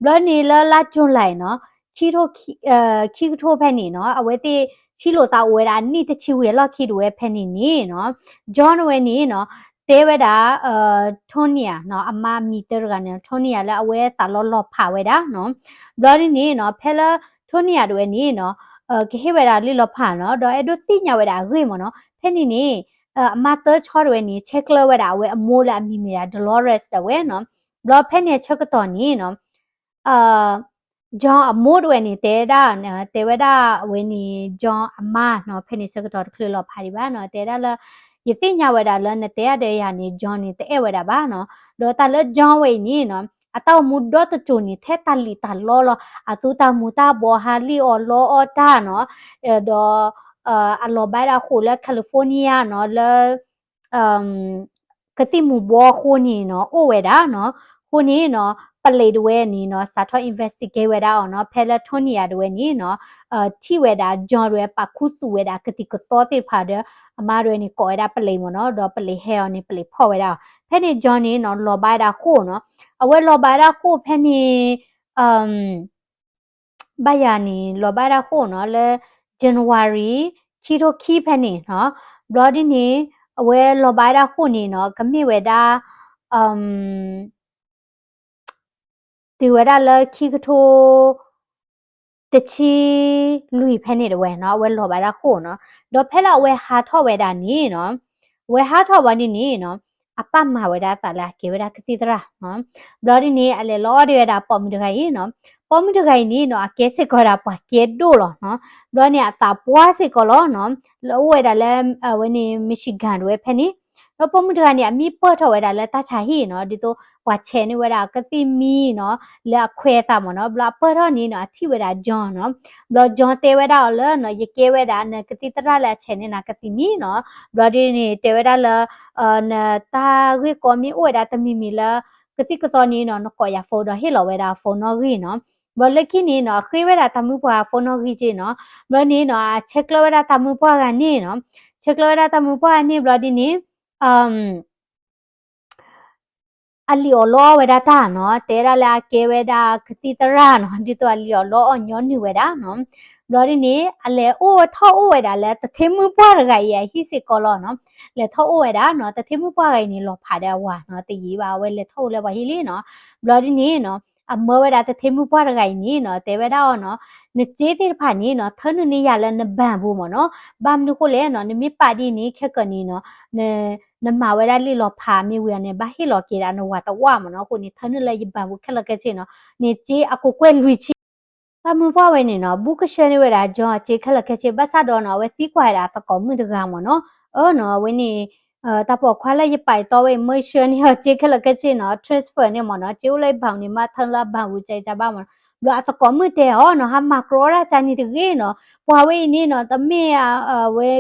ဘျီန့ၣ်လၢလါ July နီၤ, ခံကထိဖဲန့ၣ်နီၤ အဝဲသ့ၣ်ထံၣ်လိာ်သးအိၣ်ဝဲဒၣ်အနံၣ်တဆံဝံၤအလီၢ်ခံတဝဲဖဲန့ၣ်န့ၣ်နီၤ, John ဝဲန့ၣ်နီၤ တဲဝဲဒၣ် Tonya နီၤ, အမါအမံၤတၢတဂၤန့ၣ် Tonya လၢအဝဲသးလီလီၤဖးဝဲဒၣ်နီၤ. ဘျီဒ်န့ၣ်နီၤ ဖဲလၢ Tonya တဝဲန့ၣ်နီၤ ကဟ့ၣ်ဝဲဒၣ်လံာ်လီၤဖးနီၤ, ဒီးအဲၣ်ဒိးသ့ၣ်ညါဝဲဒၣ်အဂ့ၢ်မ့ၢ်နီၤ. ဖဲန့ၣ်န့ၣ် အမါသၢဆီတဝဲန့ၣ် ဆဲးကျၢဝဲဒၣ်အဝဲအမိၢ်လၢအမံၤမ့ၢ်ဒၣ် Dolores ဒၣ်ဝဲနီၤ. ဘျီဖဲန့ၣ်အဆၢကတီၢ်န့ၣ်နီၤ John အမိၢ်တဝဲန့ၣ် တဲဒၣ် တဲဝဲဒၣ်အဝဲန့ၣ် John အမါနီၤ, ဖဲန့ၣ်ဆၢကတီၢ်တချုးလီၤဖးဒံးဘၣ်နီၤ, တဲဒၣ်လၢ ယသ့ၣ်ညါဝဲဒၣ်လၢနတဲအါဒၢးယၤန့ၣ် John န့ၣ် တအဲၣ်ဝဲဒၣ်ဘၣ်နီၤ. ဒီးတၢ်လၢ John ဝဲအံၤန့ၣ်နီၤ အတၢ်အိၣ်မူဒီတစိၤန့ၣ် ထဲတၢ်လံၣ်တၢ်လီလီၤ, အသူတၢ်မူၤတၢ်ဘှီး ဟးလံၣ်အီၣ်လီအီၣ်တၢ်နီၤ, ဒီး အလီၤဘၣ်ဒၣ်ဃိာ်လၢ California နီၤ, လၢ ကသံၣ်မူၤဘှီအဃိန့ၣ်နီၤ အိၣ်ဝဲဒၣ်နီၤ. အဃိန့ၣ်နီၤ ပလံးတဝဲန့ၣ်နီၤ စးထီၣ် investigate ဝဲဒၣ်အီၤနီၤ, ဖဲလၢ Tonya တဝဲန့ၣ်နီၤ ထံၣ်ဝဲဒၣ် John တဝဲ ပာ်ခူသူၣ်ဝဲဒၣ်ကသံၣ်ကသီသ့ၣ်တဖၣ်ဒီး အမါတဝဲန့ၣ် ကိးဝဲဒၣ်ပလံးမ့ၢ်နီၤ, ဒီးပလံးဟဲအီၤန့ၣ် ပလံးဖီၣ်ဝဲဒၣ်အီၤ. ဖဲန့ၣ် John န့ၣ်နီၤ လီၤဘၣ်ဒၣ်ဃိာ်နီၤ, အဝဲလီၤဘၣ်ဒၣ်ဃိာ်ဖဲန့ၣ် ဘၣ်ယၤန့ၣ် လီၤဘၣ်ဒၣ်ဃိာ်နီၤ လၢ January ခံထိခံဖဲန့ၣ်နီၤ. ဘျီဒ်န့ၣ် အဝဲလီၤဘၣ်ဒၣ်ဃိာ်န့ၣ်နီၤ ကမ့ၢ်ဝဲဒၣ် တုၤဝဲဒၣ်လၢခံကထိ တဆံလွံၢ်ဖဲန့ၣ်တဝဲနီၤ အဝဲလီၤဘၣ်ဒၣ်ဃိာ်နီၤ. ဒီးဖဲလၢအဝဲဟးထီၣ်ဝဲဒၣ်န့ၣ်နီၤ အဝဲဟးထီၣ်ဝဲဒၣ်န့ၣ်နီၤ အပၢ်မၤဝဲဒၣ်သးလၢအကဲဝဲဒၣ်ကသံၣ်သရၣ်နီၤ. ဘျီဒ်န့ၣ် အလဲၤလီၤအီၣ်ဒံးဝဲဒၣ်ပိာ်မုၣ်တဂၤအံၤနီၤ. ပိာ်မုၣ်တဂၤအံၤန့ၣ်နီၤ အကဲစ့ၢ်ကီးဝဲဒၣ်ပှၤကဲဒိၣ်လီၤနီၤ. ဘျီန့ၣ် အသးပှၢ်စ့ၢ်ကီးလီၤနီၤ. လၢအအိၣ်ဝဲဒၣ်လၢ အဝဲန့ၣ် Michigan တဝဲဖဲန့ၣ် ဒီးပိာ်မုၣ်တဂၤန့ၣ် အမံပၢၢ်ထီၣ်ဝဲဒၣ်လၢတၢ်ဆါဟံၣ်နီၤ, ဒ်သိးပှၤဆဲးန့ၢ်ဝဲဒၣ်ကသံၣ်မံနီၤ လၢအခွဲးအသးမ့ၢ်နီၤ. ဘျီအပၢၢ်ထီၣ်န့ၣ်နီၤ အထံၣ်ဝဲဒၣ် John နီၤ. ဘျီ John တဲဝဲဒၣ်အီၤလၢနီၤ ယကဲဝဲဒၣ်နကသံၣ်သရၣ်လၢအဆဲးန့ၢ်နၤကသံၣ်မံနီၤ. ဘျီဒ်န့ၣ် တဲဝဲဒၣ်လၢ နတၢ်ဂ့ၢ်ကီမ့ၢ်အိၣ်ဝဲဒၣ်တမံၤမံၤလၢ ကသံၣ်ကသီန့ၣ်နီၤ နကိးယၤ phone ဒီးဟ့ၣ်လီၤဝဲဒၣ် phone နီၣ်ဂံၢ်နီၤ. ဘျီလၢခံန့ၣ်နီၤ အဃ့ဝဲဒၣ်တၢ်မုၣ်ပှၢ် phone နီၣ်ဂံၢ်က့နီၤ. ဘျီန့ၣ်နီၤ အဆဲးကျၢဝဲဒၣ်တၢ်မုၣ်ပှၢ်ဂၤန့ၣ်နီၤ ဆဲးကျၢဝဲဒၣ်တၢ်မုၣ်ပှၢ်ဂၤန့ၣ်ဘျီဒ်န့ၣ် အလံၣ်အီၣ်လီအီၣ်ဝဲဒၣ်တၢ်နီၤ, တဲဒၣ်လၢအကဲဝဲဒၣ်ကသံၣ်သရၣ်နီၤ, ဒ်သိးအလံၣ်အီၣ်လီအီၣ်ညီနုၢ်ဝဲဒၣ်နီၤ. ဘျီဒ်န့ၣ် အလဲၤအိၣ်ထီၣ်အိၣ်ဝဲဒၣ်လၢတထ့မုၣ်ပှၢ်တဂၤအံၤအဟံၣ်စ့ၢ်ကီးလီၤနီၤ. လဲၤထီၣ်အိၣ်ဝဲဒၣ်နီၤ, တထ့မုၣ်ပှၢ်တဂၤအံၤန့ၣ် လီၤဖးဒီးအဝၤနီၤ, တယံာ်ဘၣ် အဝဲလဲၤထီၣ်အိၣ်လၢပှၤဟံၣ်လံနီၤ. ဘျီဒ်န့ၣ်နီၤ အမၢဝဲဒၣ်တထ့မုၣ်ပှၢ်တဂၤအံၤန့ၣ်နီၤ တဲဝဲဒၣ်အီၤနီၤ, နစ့သ့ၣ်တဖၣ်န့ၣ်နီၤ ထၢနုာ်န့ၢ်ယၤလၢနဘဏ်ပူၤမ့ၢ်နီၤ. ဘၣ်မနုၤဃိလဲၣ်နီၤ, နမ့ၢ်ပာ်ဒ်န့ၣ် ခဲကၢန့ၣ်နီၤ နမၤဝဲဒၣ်လံာ်လီၤဖးမ့ၢ်ဝံၤအီၤန့ၣ် ဘၣ်ဟ့ၣ်လီၤက့ၤဒၣ်နဝၤတဝၣ်မ့ၢ်နီၤ. အဃိန့ၣ် ထၢနုာ်လၢယဘဏ်ပူၤခဲလၢာ်ခဲဆ့နီၤ, နစ့အကကွဲၢ်လွံၢ်ဆံ တၢ်မုၣ်ပှၢ်ဝဲန့ၣ်နီၤ ဘူးကဆှၢန့ၢ်ဝဲဒၣ် John အစ့ခဲလၢာ်ခဲဆ့ ဘၣ်ဆၣ်ဒီးနီၤ အဝဲသံကွၢ်ဝဲဒၣ်သကိးမုၣ်တဂၤမ့ၢ်နီၤ. အၢနီၤ အဝဲန့ၣ် တၢ်ပိာ်ခွါလၢယပာ်ယသီဝဲအံၤ မၢဆှၢန့ၢ်အီၤစ့ခဲလၢာ်ခဲဆ့နီၤ, transfer န့ၢ်မ့ၢ်နီၤ, စ့အိၣ်လၢယဘၣ်န့ၣ် မ့ၢ်ထၢလၢအဘၣ်ဝံၤ ကၠအံၤကၠဘၣ်မ့ၢ်နီၤ. ဘျီအသကိးမုၣ်တဲအီၤနီၤ, ဟးမၤကြီဒၣ်ကၠန့ၣ်တဂ့ၤနီၤ, ပှၤဝဲအံၤန့ၣ်နီၤ တမ့ၢ်အဝဲ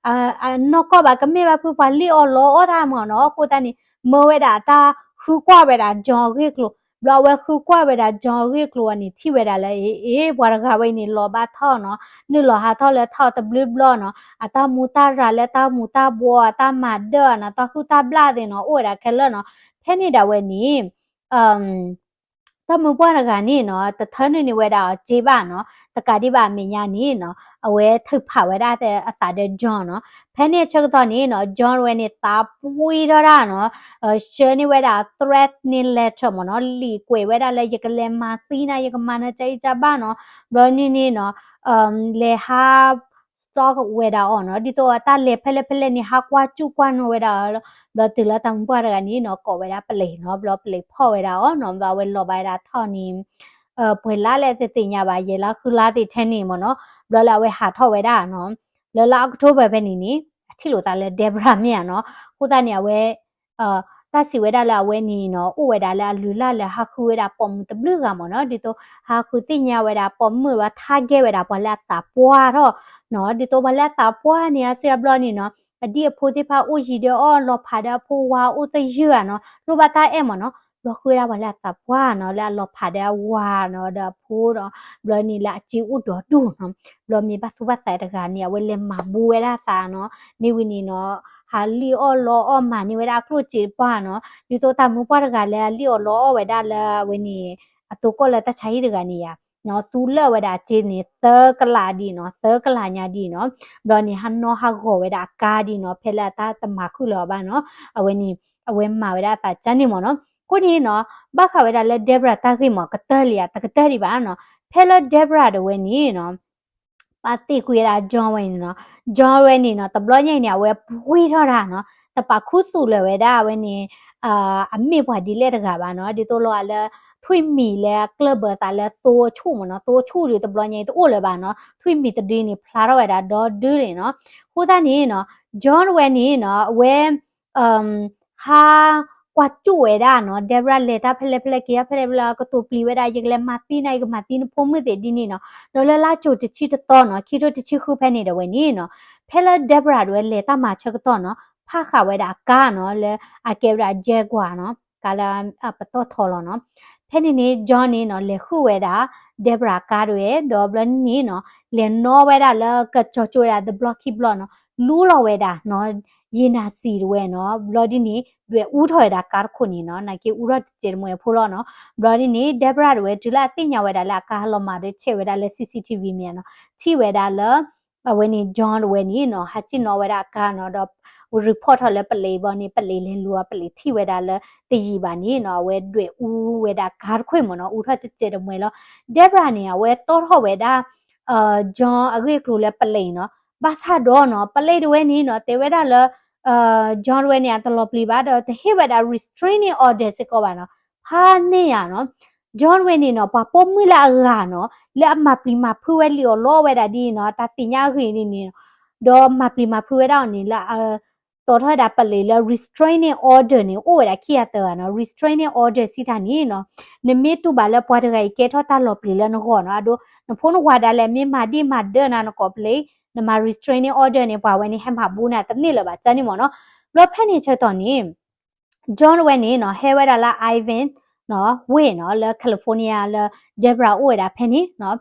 အနီၢ်ကီၢ်ဘၣ်, ကမ့ၢ်ဘၣ်ဖုပှၤလံၣ်အီၣ်လီအီၣ်တၢ်မ့ၢ်နီၤ. အဃိသတးန့ၣ် မၢဝဲဒၣ်တၢ်ဃုကွၢ်ဝဲဒၣ် John အဂ့ၢ်ကျိၤ, ဘျီအဝဲဃုကွၢ်ဝဲဒၣ် John အဂ့ၢ်ကျိၤအီၤန့ၣ် ထံၣ်ဝဲဒၣ်လၢ အ့ ပှၤတဂၤဝဲအံၤန့ၣ် လီၤဘၣ်ထီၣ်နီၤ, နုာ်လီၤဟးထီၣ်လၢထီၣ်တဘျုးဘျီနီၤ, အတၢ်မူတၢ်ရၤလၢတၢ်မူၤတၢ်ဘှီး အတၢ်မၤဒၢၣ်နီၤ, တၢ်ဟုၣ်တၢ်ဘျၣ်သ့ၣ်နီၤ အိၣ်ဝဲဒၣ်ခဲလၢာ်နီၤ. ဖဲန့ၣ်ဒၣ်ဝဲန့ၣ် တၢ်မုၢ်ပှၢ်တဂၤန့ၣ်နီၤ တထၢနုာ်န့ၢ်ဝဲဒၣ်အီၤစ့ဘၣ်နီၤ, တကးဒံးဘၣ်အမဲာ်ညါန့ၣ်နီၤ အဝဲထုးဖးဝဲဒၣ်အသးဒီး John နီၤ. ဖဲန့ၣ်အဆၢကတီၢ်န့ၣ်နီၤ John ဝဲန့ၣ်သးပှံထီၣ်ဒၣ်နီၤ, ဆှၢန့ၢ်ဝဲဒၣ် threatening letter မ့ၢ်နီၤ, လံာ်ကွဲးဝဲဒၣ်လၢ ယကလဲၤမၤသံနၤ, ယကမၤနၤ ကၠအံၤကၠဘၣ်နီၤ. ဘျီန့ၣ်န့ၣ်နီၤ လဲၤဟး stalk ဝဲဒၣ်အီၤနီၤ, ဒ်သိးအတၢ်လဲၤဖဲလဲၣ်ဖဲလဲၣ်န့ၣ် ဟးကွၢ်စူၣ်ကွၢ်နီၤဝဲဒၣ်အီၤ. ဘျီတုၤလၢတၢ်မုၢ်ပှၢ်တဂၤန့ၣ်နီၤ ကိးဝဲဒၣ်ပလံးနီၤ, ဘျီပလံးဖီၣ်ဝဲဒၣ်အီၤနီၤ, ဘျီအဝဲလီၤဘၣ်ဝဲဒၣ်ထီၣ်န့ၣ် ပှဲၤလါလဲၣ်တသ့ၣ်ညါဘၣ်, ယဲၢ်လါဃုလါသ့ၣ်ထဲန့ၣ်မ့ၢ်နီၤ. ဘျီလၢအဝဲဟးထီၣ်ဝဲဒၣ်နီၤ, လၢလါ October ဖဲန့ၣ်န့ၣ် အထံၣ်လိာ်သးလၢ Deborah မ့ၢ်ဧါနီၤ. အဃိသတးန့ၣ် အဝဲ တၢ်စံးဝဲဒၣ်လၢအဝဲန့ၣ်နီၤ အိၣ်ဝဲဒၣ်လၢအလုၢ်အလၢ်လၢဟးဃုဝဲဒၣ်ပိာ်မုၣ်တဘျုးဂၤမ့ၢ်နီၤ, ဒ်သိးဟးဃုသ့ၣ်ညါဝဲဒၣ်ပိာ်မုၣ်ဘျီ target ဝဲဒၣ်ပှၤလၢအသးပှၢ်ထီၣ်နီၤ, ဒ်သိးပှၤလၢအသးပှၢ်န့ၣ် အါစုအါဘျီန့ၣ်နီၤ အဒံၣ်အဖိသ့ၣ်တဖၣ်အိၣ်ယံၤဒီးအီၣ်လီၤဖးဒီးအဖိဝါအိၣ်သယုၢ်ဧါနီၤ, လိၣ်ဘၣ်တၢ်အဲၣ်မ့ၢ်နီၤ, ဘျီဃုဝဲဒၣ်ပှၤလၢအသးပှၢ်နီၤ လၢအလီၤဖးဒီးအဝၤနီၤ ဒီးအဖိဒီး ဘျီန့ၣ်လၢအစ့အိၣ်ဒီဒူၣ်နီၤ, ဘျီမ့ၢ်ဘၣ်သူၣ်ဘၣ်သးတဂၤန့ၣ် အဝဲလဲၤမၤဘူးဝဲဒၣ်သးနီၤ, မ့ၢ်ဝံၤန့ၣ်နီၤ ဟးလံၣ်အီၣ်လီအီၣ်မၤန့ၢ်ဝဲဒၣ်အကျိၣ်စ့တပှၢ်နီၤ, ဒ်သိးတၢ်မုၢ်ပှၢ်တဂၤလၢအလံၣ်အီၣ်လီအီၣ်ဝဲဒၣ်လၢအဝဲန့ၣ် အသိးကီၢ်လၢတၢ်ဆါဟံၣ်တဂၤန့ၣ်ယါ သူလၢာ်ဝဲဒၣ်အစ့န့ၣ် သၢကလးဒံးနီၤ, သၢကလးညါဒံးနီၤ, ဘျီန့ၣ် ဟးနီၣ်ဟးဂီၤဝဲဒၣ်အကါဒံးနီၤ, ဖဲလၢအတၢ်တမၤဃုာ်လၢၤအီၤဘၣ်နီၤ, အဝဲန့ၣ် အဝဲမၤဝဲဒၣ်အသးကါန့ၣ်မ့ၢ်နီၤ. အဃိန့ၣ်နီၤ ဘၣ်ဃးဝဲဒၣ်လၢ Deborah တၢ်ဂ့ၢ်မ့ၢ် ကတၢၢ်လံဧါ တကတၢၢ်ဒံးဘၣ်နီၤ, ဖဲလၢ Deborah တဝဲန့ၣ်နီၤ ပာ်တ့ၢ်ကွံာ်ဝဲဒၣ် John ဝဲန့ၣ်နီၤ, John ဝဲန့ၣ်နီၤ တဘျီညါအံၤန့ၣ် အဝဲပှံထီၣ်တၢ်နီၤ, တပာ်ခူသူၣ်လၢၤဝဲဒၣ်အဝဲန့ၣ် အမ့ၢ်ပှၤဒ်လဲၣ်တဂၤဘၣ်နီၤ, ဒ်သိးလီၤလၢ ထွံၣ်မံၤလၢအကျၢၢ်ဘၢသးလၢသိအဆူၣ်မ့ၢ်နီၤ, သိအဆူၣ်ဒီးတဘျီညါအံၤတအိၣ်လၢၤဘၣ်နီၤ, ထွံၣ်မံၤတဒုန့ၣ် ဖျါထီၣ်ဝဲဒၣ်ဒီဒုန့ၣ်နီၤ. အဃိသတးန့ၣ်နီၤ John တဝဲန့ၣ်နီၤ အဝဲ ဟးကွၢ်ကၠူၣ်ဝဲဒၣ်နီၤ, Deborah လဲၤတၢ်ဖဲလဲၣ်ဖဲလဲၣ် က့ၤတၢ်ဖဲလဲၣ်ဖဲလဲၣ် ကတိၤပျံၤဝဲဒၣ် ယကလဲၤမၤသံနၤ ယကမၤသံနဖိမုၣ်သ့ၣ်ဒ်န့ၣ်နီၤ. ဒီးလၢလါကၠိၤတဆံတသီနီၤ ခံထိတဆံဃုဖဲန့ၣ်ဒီးဝဲန့ၣ်နီၤ, ဖဲလၢ Deborah တဝဲလဲၤတၢ်မၤဆၢကတီၢ်နီၤ ဖးဃာ်ဝဲဒၣ်အကါနီၤ လၢအကဲဝဲဒၣ် Jaguar နီၤ, ကါလၢအပတီၢ်ထီလီၤနီၤ. ဖဲန့ၣ်န့ၣ် John န့ၣ်နီၤ လဲၤဃုဝဲဒၣ် Deborah ကါတဝဲ ဒီးဘျီန့ၣ်နီၤ လဲၤနီၣ်ဝဲဒၣ်လၢကကၠီၤကၠိဝဲဒၣ် တဘျီခံဘျီနီၤ, လူလီၤဝဲဒၣ်နီၤ ယ့နၤစံၤတဝဲနီၤ. ဘျီဒ်န့ၣ် ဒွဲၣ်အူထီၣ်ဝဲဒၣ်ကါတခိၣ်န့ၣ်နီၤ, နာ်က့အူထီၣ်တစဲးတမှဲၤဖိလီၤနီၤ. ဘျီဒ်န့ၣ် Deborah တဝဲ တုၤလၢအသ့ၣ်ညါဝဲဒၣ်လၢအကါလီၤမၢ်ဒီး ဆဲးဝဲဒၣ်လၢ C C T V မ့ၢ်နီၤ, ထံၣ်ဝဲဒၣ်လၢ အဝဲန့ၣ် John တဝဲန့ၣ်နီၤ ဟးစံၣ်နီၣ်ဝဲဒၣ်အကါနီၤ, ဒီး report ထီၣ်လၢပလံးဘျီန့ၣ် ပလံးလဲၤလူၤအီၤ ပလံးထံၣ်ဝဲဒၣ်လၢတယံာ်ဘၣ်န့ၣ်နီၤ အဝဲဒွဲၣ်အူဝဲဒၣ်ကါတခိၣ်မ့ၢ်နီၤ, အူထီၣ်တစဲးတမှဲၤလီၤ. Deborah န့ၣ် အဝဲတီထီၣ်ဝဲဒၣ် John အဂ့ၢ်ကျိၤလၢပလံးနီၤ. ဘၣ်ဆၣ်ဒီးနီၤ ပလံးတဝဲန့ၣ်နီၤ တဲဝဲဒၣ်လၢ John တဝဲန့ၣ် အတလီၤပျံၤဘၣ်ဒီး တဟ့ၣ်ဝဲဒၣ် restraining order စ့ၢ်ကီးဘၣ်နီၤ. ဖဲန့ၣ်ယါနီၤ John တဝဲန့ၣ်နီၤ ပှၤပိာ်မုၣ်လၢအဂၤနီၤ လၢအမၤပျံၤမၤဖုးဝဲလံာ်အီၣ်လီအီၣ်ဝဲဒၣ်ဒ်နီၤ တၢ်သ့ၣ်ညါအဂ့ၢ်န့ၣ်န့ၣ် ဒီးမၤပျံၤမၤဖုးဝဲဒၣ်အီၤန့ၣ် လၢအတီထီၣ်ဝဲဒၣ်ပလံးလၢ restraining order န့ၣ် အိၣ်ဝဲဒၣ်ခံဂၤသၢဂၤနီၤ. Restraining order စံးတၢ်န့ၣ်နီၤ နမ့ၢ်တူၢ်ဘၣ်လၢပှၤတဂၤအံၤကဲထီၣ်တၢ်လီၤပျံၤလၢနဂီၢ်နီၤ, အဒိ နဖိနဝၤဒၣ်လဲာ်မ့ၢ်မၤဒံၣ်မၤဒၢနၤနကိးပလံး နမၤ restraining order န့ၣ် ပှၤဝဲန့ၣ်ဟဲမၤဘူးနၤတန့ၢ်လၢၤဘၣ် ကန့ၣ်မ့ၢ်နီၤ. ဘျီဖဲန့ၣ်ဆၢကတီၢ်န့ၣ် John တဝဲန့ၣ်နီၤ ဟဲဝဲဒၣ်လၢ Irvine နီၤ ဝ့ၢ်နီၤ လၢ California လၢ Deborah အိၣ်ဝဲဒၣ်ဖဲန့ၣ်နီၤ.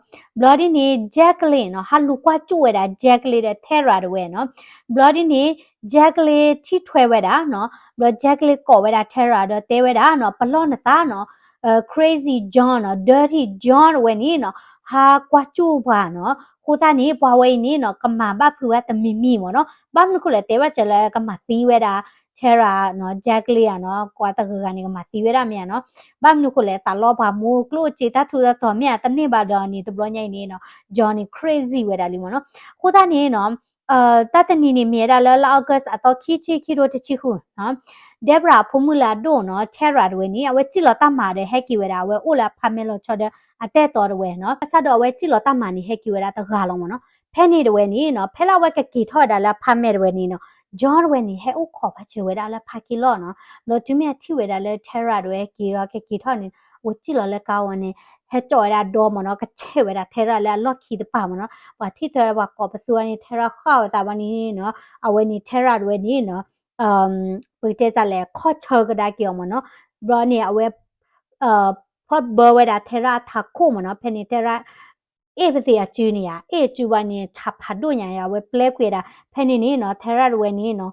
ဘျီဒ်န့ၣ် Jacqueline နီၤ ဟးလူၤကွၢ်ကၠူၣ်ဝဲဒၣ် Jacqueline ဒီး Tara တဝဲနီၤ. ဘျီဒ်န့ၣ် Jacqueline ထံၣ်ထွဲဝဲဒၣ်နီၤ. ဘျီ Jacqueline ကိးဝဲဒၣ် Tara ဒီးတဲဝဲဒၣ်နီၤ ပလီၢ်နသးနီၤ crazy John နီၤ dirty John တဝဲန့ၣ်နီၤ ဟးကွၢ်ကၠူၣ်ပှၤနီၤ. အဃိသတးန့ၣ် ပှၤဝဲအံၤန့ၣ်နီၤ ကမၤဘၣ်ဖုးဝဲတမံၤမံၤမ့ၢ်နီၤ. ဘၣ်မနုၤဃိလဲၣ် တဲဘၣ်စၢၤလၢကမၤသံဝဲဒၣ် Tara နီၤ Jacqueline ဧါနီၤ ကွၢ်တဂၤဂၤန့ၣ် ကမၤသံဝဲဒၣ်မ့ၢ်ဧါနီၤ. ဘၣ်မနုၤဃိလဲၣ် သးလီပှၤမူကျိၣ်စ့တၢ်ထူးတၢ်တီၤမ့ၢ်ဧါ တန့ၢ်ဘၣ်ဒီးန့ၣ် တဘျီညါအံၤန့ၣ်နီၤ John န့ၣ် crazy ဝဲဒၣ်လံမ့ၢ်နီၤ. အဃိသတးန့ၣ်နီၤ တၢ်တနံၤန့ၣ် မ့ၢ်ဝဲဒၣ်လၢလါ August အသီခံဆံ ခံထိတဆံဃုနီၤ Deborah အဖိမုၣ်လၢအဒိၣ်နီၤ Tara တဝဲန့ၣ် အဝဲစံၣ်လီၤတၢ်မၤဒီးဟဲက့ၤဝဲဒၣ် အဝဲအိၣ်လၢ apartment လီၤဆီဒီး အတဲတီတဝဲနီၤ ဘၣ်ဆၣ်ဒီးအဝဲစံၣ်လီၤတၢ်မၤန့ၣ် ဟဲက့ၤဝဲဒၣ်တဂၤလီၤမ့ၢ်နီၤ. ဖဲန့ၣ်တဝဲန့ၣ်နီၤ ဖဲလၢအဝဲကက့ၤထီၣ်ဝဲဒၣ်လၢ apartment တဝဲန့ၣ်နီၤ John တဝဲန့ၣ် ဟဲအိၣ်ခိးဖးဆၢဝဲဒၣ်လၢ parking lot နီၤ. ဘျီတုၤမ့ၢ်အထံၣ်ဝဲဒၣ်လၢ Tara တဝဲက့ၤဒီး ကက့ၤထီၣ်န့ၣ် အဝဲစံၣ်လီၤလၢကါအီၤန့ၣ် ဟဲကၠီဝဲဒၣ်ဒီမ့ၢ်နီၤ, ကဆဲးဝဲဒၣ် Tara လၢအလီၢ်ခံတပၤမ့ၢ်နီၤ. ပှၤထံၣ်ထွဲပှၤကိးပသူအီၤန့ၣ် Tara ဃၣ်ဝဲသးဘၣ်န့ၣ်နီၤ, အဝဲန့ၣ် Tara တဝဲန့ၣ်နီၤ ပကတဲတၢ်လဲၣ် ခီၣ်ဆၢကဒါက့ၤအီၤမ့ၢ်နီၤ. ဘျီန့ၣ် အဝဲ ဖီၣ်ဘၢဝဲဒၣ် Tara အထးခိၣ်မ့ၢ်နီၤ. ဖဲန့ၣ် Tara အ့ၣ်ပသ့ၣ်အစုန့ၣ်ဧါ, အ့ၣ်အစုဘၣ်န့ၣ် ဆးဖးဒိၣ်ညါဧါ, အဝဲပျဲကွံာ်ဝဲဒၣ်. ဖဲန့ၣ်န့ၣ်နီၤ Tara တဝဲန့ၣ်နီၤ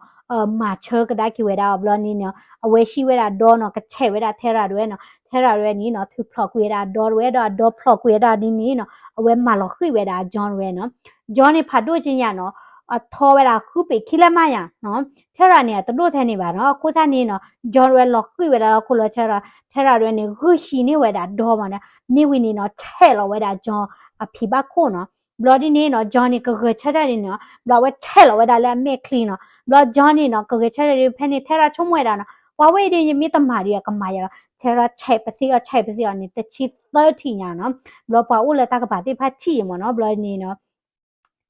မၤဆၢကဒါက့ၤဝဲဒၣ်အီၤဘျီန့ၣ်နီၤ, အဝဲဟံးဝဲဒၣ်ဒီနီၤ, ကဆဲးဝဲဒၣ် Tara တဝဲနီၤ. Tara တဝဲန့ၣ်နီၤ ထုးဖျိးကွံာ်ဝဲဒၣ်အဒီတဝဲဒီး အဒီဖျိးကွံာ်ဝဲဒၣ်ဒ်န့ၣ်နီၤ အဝဲမၤလီၤဃံၣ်ဝဲဒၣ် John တဝဲနီၤ. John န့ၣ်ဖးဒိၣ်က့ညါနီၤ, အထီဝဲဒၣ်ဃုပ့ၤခံလၢမးညါနီၤ. Tara န့ၣ် အတဒိၣ်ထဲန့ၣ်ဘၣ်နီၤ. အဃိသတးန့ၣ်နီၤ John တဝဲလီၤဃံၣ်ဝဲဒၣ်လၢခိၣ်လီၤဆၢ Tara တဝဲန့ၣ် ဂုၢ်ဟံးန့ၢ်ဝဲဒၣ်ဒီမ့ၢ်နီၤ. မ့ၢ်ဝံၤန့ၣ်နီၤ ဆဲးလီၤဝဲဒၣ် John အဖံးဘၣ်ခိၣ်နီၤ. ဘျီဒ်န့ၣ်နီၤ John န့ၣ် ကဂဲၤဆၢထၢၣ်ဒ်န့ၣ်နီၤ, ဘျီအဝဲဆဲးလီၤဝဲဒၣ်လၢအမဲာ်ချံနီၤ. ဘျီ John န့ၣ်နီၤ ကဂဲၤဆၢထၢၣ်ဒ်ဖဲန့ၣ် Tara ဆိကမိၣ်ဝဲဒၣ်နီၤ, ပှၤဝဲအံၤဒ်ယမ့ၢ်တမၤဒီးယကမၤယၤလီၤ. Tara ဆဲးပသံအီၤ ဆဲးပသံအီၤန့ၣ် တဆံသၢထံၣ်ညါနီၤ. ဘျီပှၤအိၣ်လၢတၢ်ကပၤသ့ၣ်တဖၣ်ထံၣ်အံၤမ့ၢ်နီၤ, ဘျီန့ၣ်နီၤ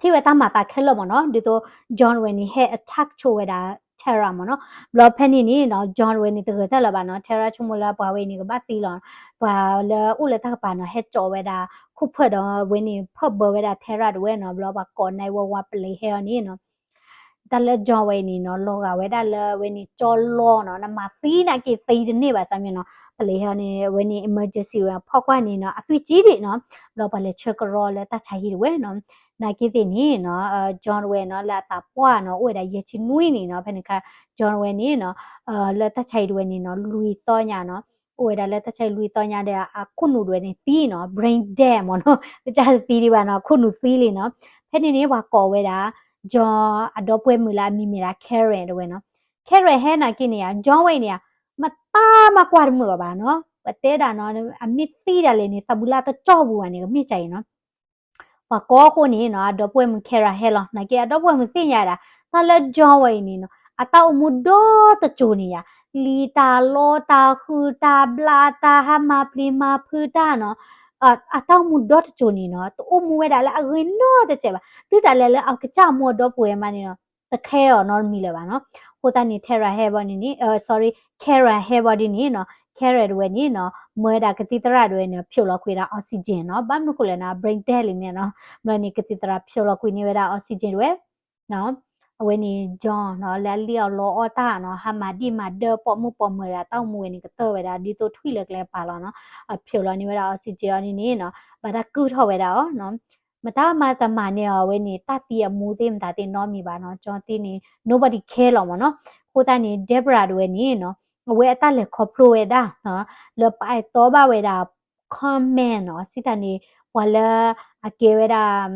ထံၣ်ဝဲတၢ်မၤသးခဲလၢာ်မ့ၢ်နီၤ, ဒ်သိး John ဝဲန့ၣ် ဟဲ attack ဆိဝဲဒၣ် Tara မ့ၢ်နီၤ. ဘျီဖဲန့ၣ်န့ၣ်နီၤ John ဝဲန့ၣ် တဂဲၤဆၢထၢၣ်လၢၤဘၣ်နီၤ, Tara ဆိကမိၣ်လၢပှၤဝဲအံၤန့ၣ် ကဘၣ်သံလီၤ. ပှၤလၢအိၣ်လၢတၢ်ကပၤနီၤ ဟဲကၠီဝဲဒၣ် ခိၣ်ဖၢၣ်ဒီးဝဲန့ၣ် ဖီၣ်ဘၢဝဲဒၣ် Tara တဝဲနီၤ. ဘျီပှၤကိး nine one one ပလံးဟဲအီၤန့ၣ်နီၤ တၢ်လၢ John ဝဲအံၤန့ၣ်နီၤ လီၤဂာ်ဝဲဒၣ်လၢဝဲန့ၣ် ကၠီလီနီၤ, နမၤသံနာ်က့သံတန့ၢ်ဘၣ် စးမ့ၢ်နီၤ, ပလံးဟဲအီၤန့ၣ် အဝဲန့ၣ် emergency ဝဲ ဖီၣ်ကွၢ်န့ၣ်နီၤ အသွံၣ်ကၠံဒံးနီၤ. ဘျီပှၤလဲၤဆှၢကရီလၢတၢ်ဆါဟံၣ်တဝဲနီၤ, နာ်က့သ့ၣ်န့ၣ်နီၤ John ဝဲနီၤ လၢအသးပှၢ်နီၤ အိၣ်ဝဲဒၣ်ယဲၢ်ဆံနွံနံၣ်နီၤ. ဖဲန့ၣ်အခါ John ဝဲန့ၣ်နီၤ လၢတၢ်ဆါဟံၣ်တဝဲန့ၣ်နီၤ လွံၢ်သီညါနီၤ, အိၣ်ဝဲဒၣ်လၢတၢ်ဆါဟံၣ်လွံၢ်သီညါဒီး အခိၣ်နူာ်တဝဲန့ၣ်သံနီၤ, brain dead မ့ၢ်နီၤ, တၢ်တသံဒံးဘၣ်နီၤ အခိၣ်နူာ်သံလံနီၤ. ဖဲန့ၣ်န့ၣ် ပှၤကိးဝဲဒၣ် John အဒီပုၢ်ဝဲၢ်မုၣ်လၢအမံၤမ့ၢ်ဒၣ် Karen တဝဲနီၤ. Karen ဟဲနာ်က့န့ၣ် John ဝဲအံၤန့ၣ် မတၤမၤကွၢ်တမုာ်လီၤဘၣ်နီၤ, ပတဲဒၣ်နီၤ အမ့ၢ်သံဒၣ်လဲာ်န့ၣ် သးဘူလၢတကၠီၣ်ပူၤဘၣ်န့ၣ် ကမ့ၢ်ကၢ်အံၤနီၤ ပှၤကိးအဃိန့ၣ်နီၤ အဒီပုၢ်ဝဲၢ်မုၣ် Karen ဟဲလီၤ. နာ်က့အဒီပုၢ်ဝဲၢ်မုၣ်သ့ၣ်ညါဒၣ် တၢ်လၢ John ဝဲအံၤန့ၣ်နီၤ အတၢ်အိၣ်မူဒီတစိၤန့ၣ်ယါ, လံာ်တၢ်လီတၢ်ဃုာ် တၢ်ဘျါတၢ် ဟးမၤပျံၤမၤဖုးတၢ်နီၤ, အတၢ်အိၣ်မူဒီတစိၤန့ၣ်နီၤ တအိၣ်မူဝဲဒၣ်လၢအဂ့ၤနီတစဲးဘၣ်. တုၤဒၣ်လဲာ်လၢအကစၢ်အမိၢ်အဒီပုၢ်ဝဲၢ်မးန့ၣ်နီၤ တခဲအီၤနီတမံၤလၢၤဘၣ်နီၤ. အဃိသတးန့ၣ် Tara ဟဲဘၣ်န့ၣ်န့ၣ် sorry, Karen ဟဲဘၣ်ဒ်န့ၣ်နီၤ, Karen တဝဲန့ၣ်နီၤ မၢဝဲဒၣ်ကသံၣ်သရၣ်တဝဲန့ၣ် ဖျိးလီၤကွံာ်ဝဲဒၣ် oxygen နီၤ. ဘၣ်မနုၤဃိလဲၣ်နီၤ brain dead လံမ့ၢ်နီၤ, ဘျီန့ၣ် ကသံၣ်သရၣ်ဖျိးလီၤကွံာ်န့ၢ်ဝဲဒၣ် oxygen တဝဲ အဝဲန့ၣ် John နီၤ လၢအလံၣ်အီၣ်လီအီၣ်တၢ်နီၤ ဟးမၤဒံၣ်မၤဒၢပိာ်မုၣ်ပိာ်မၢၤဒီး တၢ်အိၣ်မူဝဲန့ၣ် ကတၢၢ်ဝဲဒၣ် ဒ်သိးထွံၣ်လၢကျဲကပၤလီၤနီၤ. အဖျိးလီၤန့ၢ်ဝဲဒၣ် oxygen အီၤန့ၣ်န့ၣ်နီၤ ဘၣ်တၢ်ကုၢ်ထီၣ်ဝဲဒၣ်အီၤနီၤ. မတၤမၤတမၤန့ၢ်အီၤဝဲန့ၣ် တၢ်သံအမူသ့ၣ်မတၤသ့ၣ်နီတမံၤဘၣ်နီၤ. John သံန့ၣ် nobody care လီၤမ့ၢ်နီၤ. အဃိသတးန့ၣ် Deborah တဝဲန့ၣ်နီၤ အဝဲအတၢ်လဲၤခီဖျိဝဲဒၣ်နီၤ လၢပအဲၣ်တီဘၣ်ဝဲဒၣ် comment နီၤ စံးတၢ်န့ၣ် ပှၤလၢအကဲဝဲဒၣ်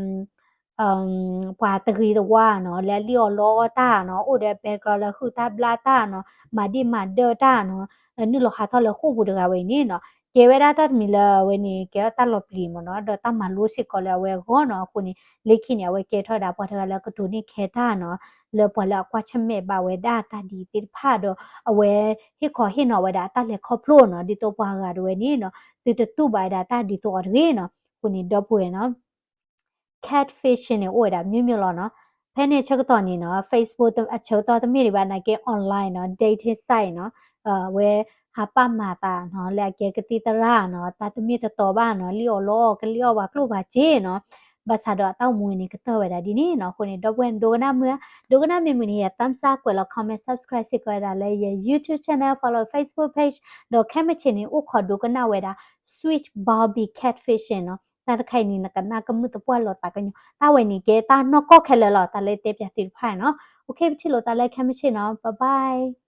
ပှၤတဂ့ၤတဝါနီၤ လၢအလံၣ်အီၣ်လီအီၣ်တၢ်နီၤ အိၣ်ဒီး background လၢဟုၣ်တၢ်ဘျါတၢ်နီၤ မၤဒံၣ်မၤဒၢတၢ်နီၤ နုာ်လီၤဟးထီၣ်လၢဃိာ်ပူၤတဂၤဝဲအံၤန့ၣ်နီၤ ကဲဝဲဒၣ်တၢ်တမံၤလၢအဝဲန့ၣ် ကဲထီၣ်တၢ်လီၤပျံၤမ့ၢ်နီၤ ဒီးတၢ်မၤလိစ့ၢ်ကီးလၢအဝဲအဂီၢ်နီၤ. အဃိန့ၣ် လၢခံန့ၣ် အဝဲကဲထီၣ်ဝဲဒၣ်ပှၤတဂၤလၢကတိၤန့ၢ်ခဲတၢ်နီၤ လၢပှၤလၢအကွၢ်ဆၢၣ်မဲာ်ဘၣ်ဝဲဒၣ်တၢ်ဒ်သ့ၣ်တဖၣ်ဒီး အဝဲဟ့ၣ်ခီဟ့ၣ်နီၤဝဲဒၣ်အတၢ်လဲၤခီဖျိနီၤ ဒ်သိးပှၤဂၤတဝဲန့ၣ်နီၤ သုတတူၢ်ဘၣ်ဝဲဒၣ်တၢ်ဒ်သိးအီၤတဂ့ၤနီၤ. အဃိန့ၣ် ဒီပုၢ်ဝဲၢ်နီၤ catfishing န့ၣ် အိၣ်ဝဲဒၣ် မျိုးမျိုး လီၤနီၤ. ဖဲန့ၣ်ဆၢကတီၢ်န့ၣ်နီၤ Facebook အဆၢကတီၢ်တမ့ၢ်ဒံးဘၣ် နာ်က့ online နီၤ dating site နီၤ အဝဲဟးပာ်မၤသးနီၤ လၢအကဲကသံၣ်သရၣ်နီၤ တၢ်တမ့ၢ်တတီဘၣ်နီၤ လံၣ်အီၣ်လီအီၣ် ကလံၣ်အီၣ်ပှၤကျိၣ်ပှၤစ့နီၤ ဘၣ်ဆၣ်ဒီးအတၢ်အိၣ်မူဝဲန့ၣ် ကတၢၢ်ဝဲဒၣ်ဒ်န့ၣ်နီၤ. အဃိန့ၣ် ဒီပုၢ်ဝဲၢ်ဒိကနၣ်မုာ်ဧါ ဒိကနၣ်မ့ၢ်မုာ်န့ၣ် ယ thumbs up ကွဲးလီၤ comment subscribe စ့ၢ်ကီးဝဲဒၣ်လၢယ YouTube channel follow Facebook page ဒီးခဲမုၢ်ဆ့ၣ်န့ၣ် အိၣ်ခိးဒိကနၣ်ဝဲဒၣ် Sweet Barbie catfishing နီၤ တၢ်တခါအံၤန့ၣ် နကနၣ်ကမုာ်သပှၢ်လီၤသးကညီၤ တၢ်ဝဲန့ၣ်ကဲတၢ်နီၢ်ကီၢ်ခဲလၢာ်လီၤ တၢ်လၢတဲပၠးသုတဖၣ်နီၤ. OK ပထံၣ်လိာ်သးလၢခဲမုၢ်ဆ့ၣ်နီၤ bye bye.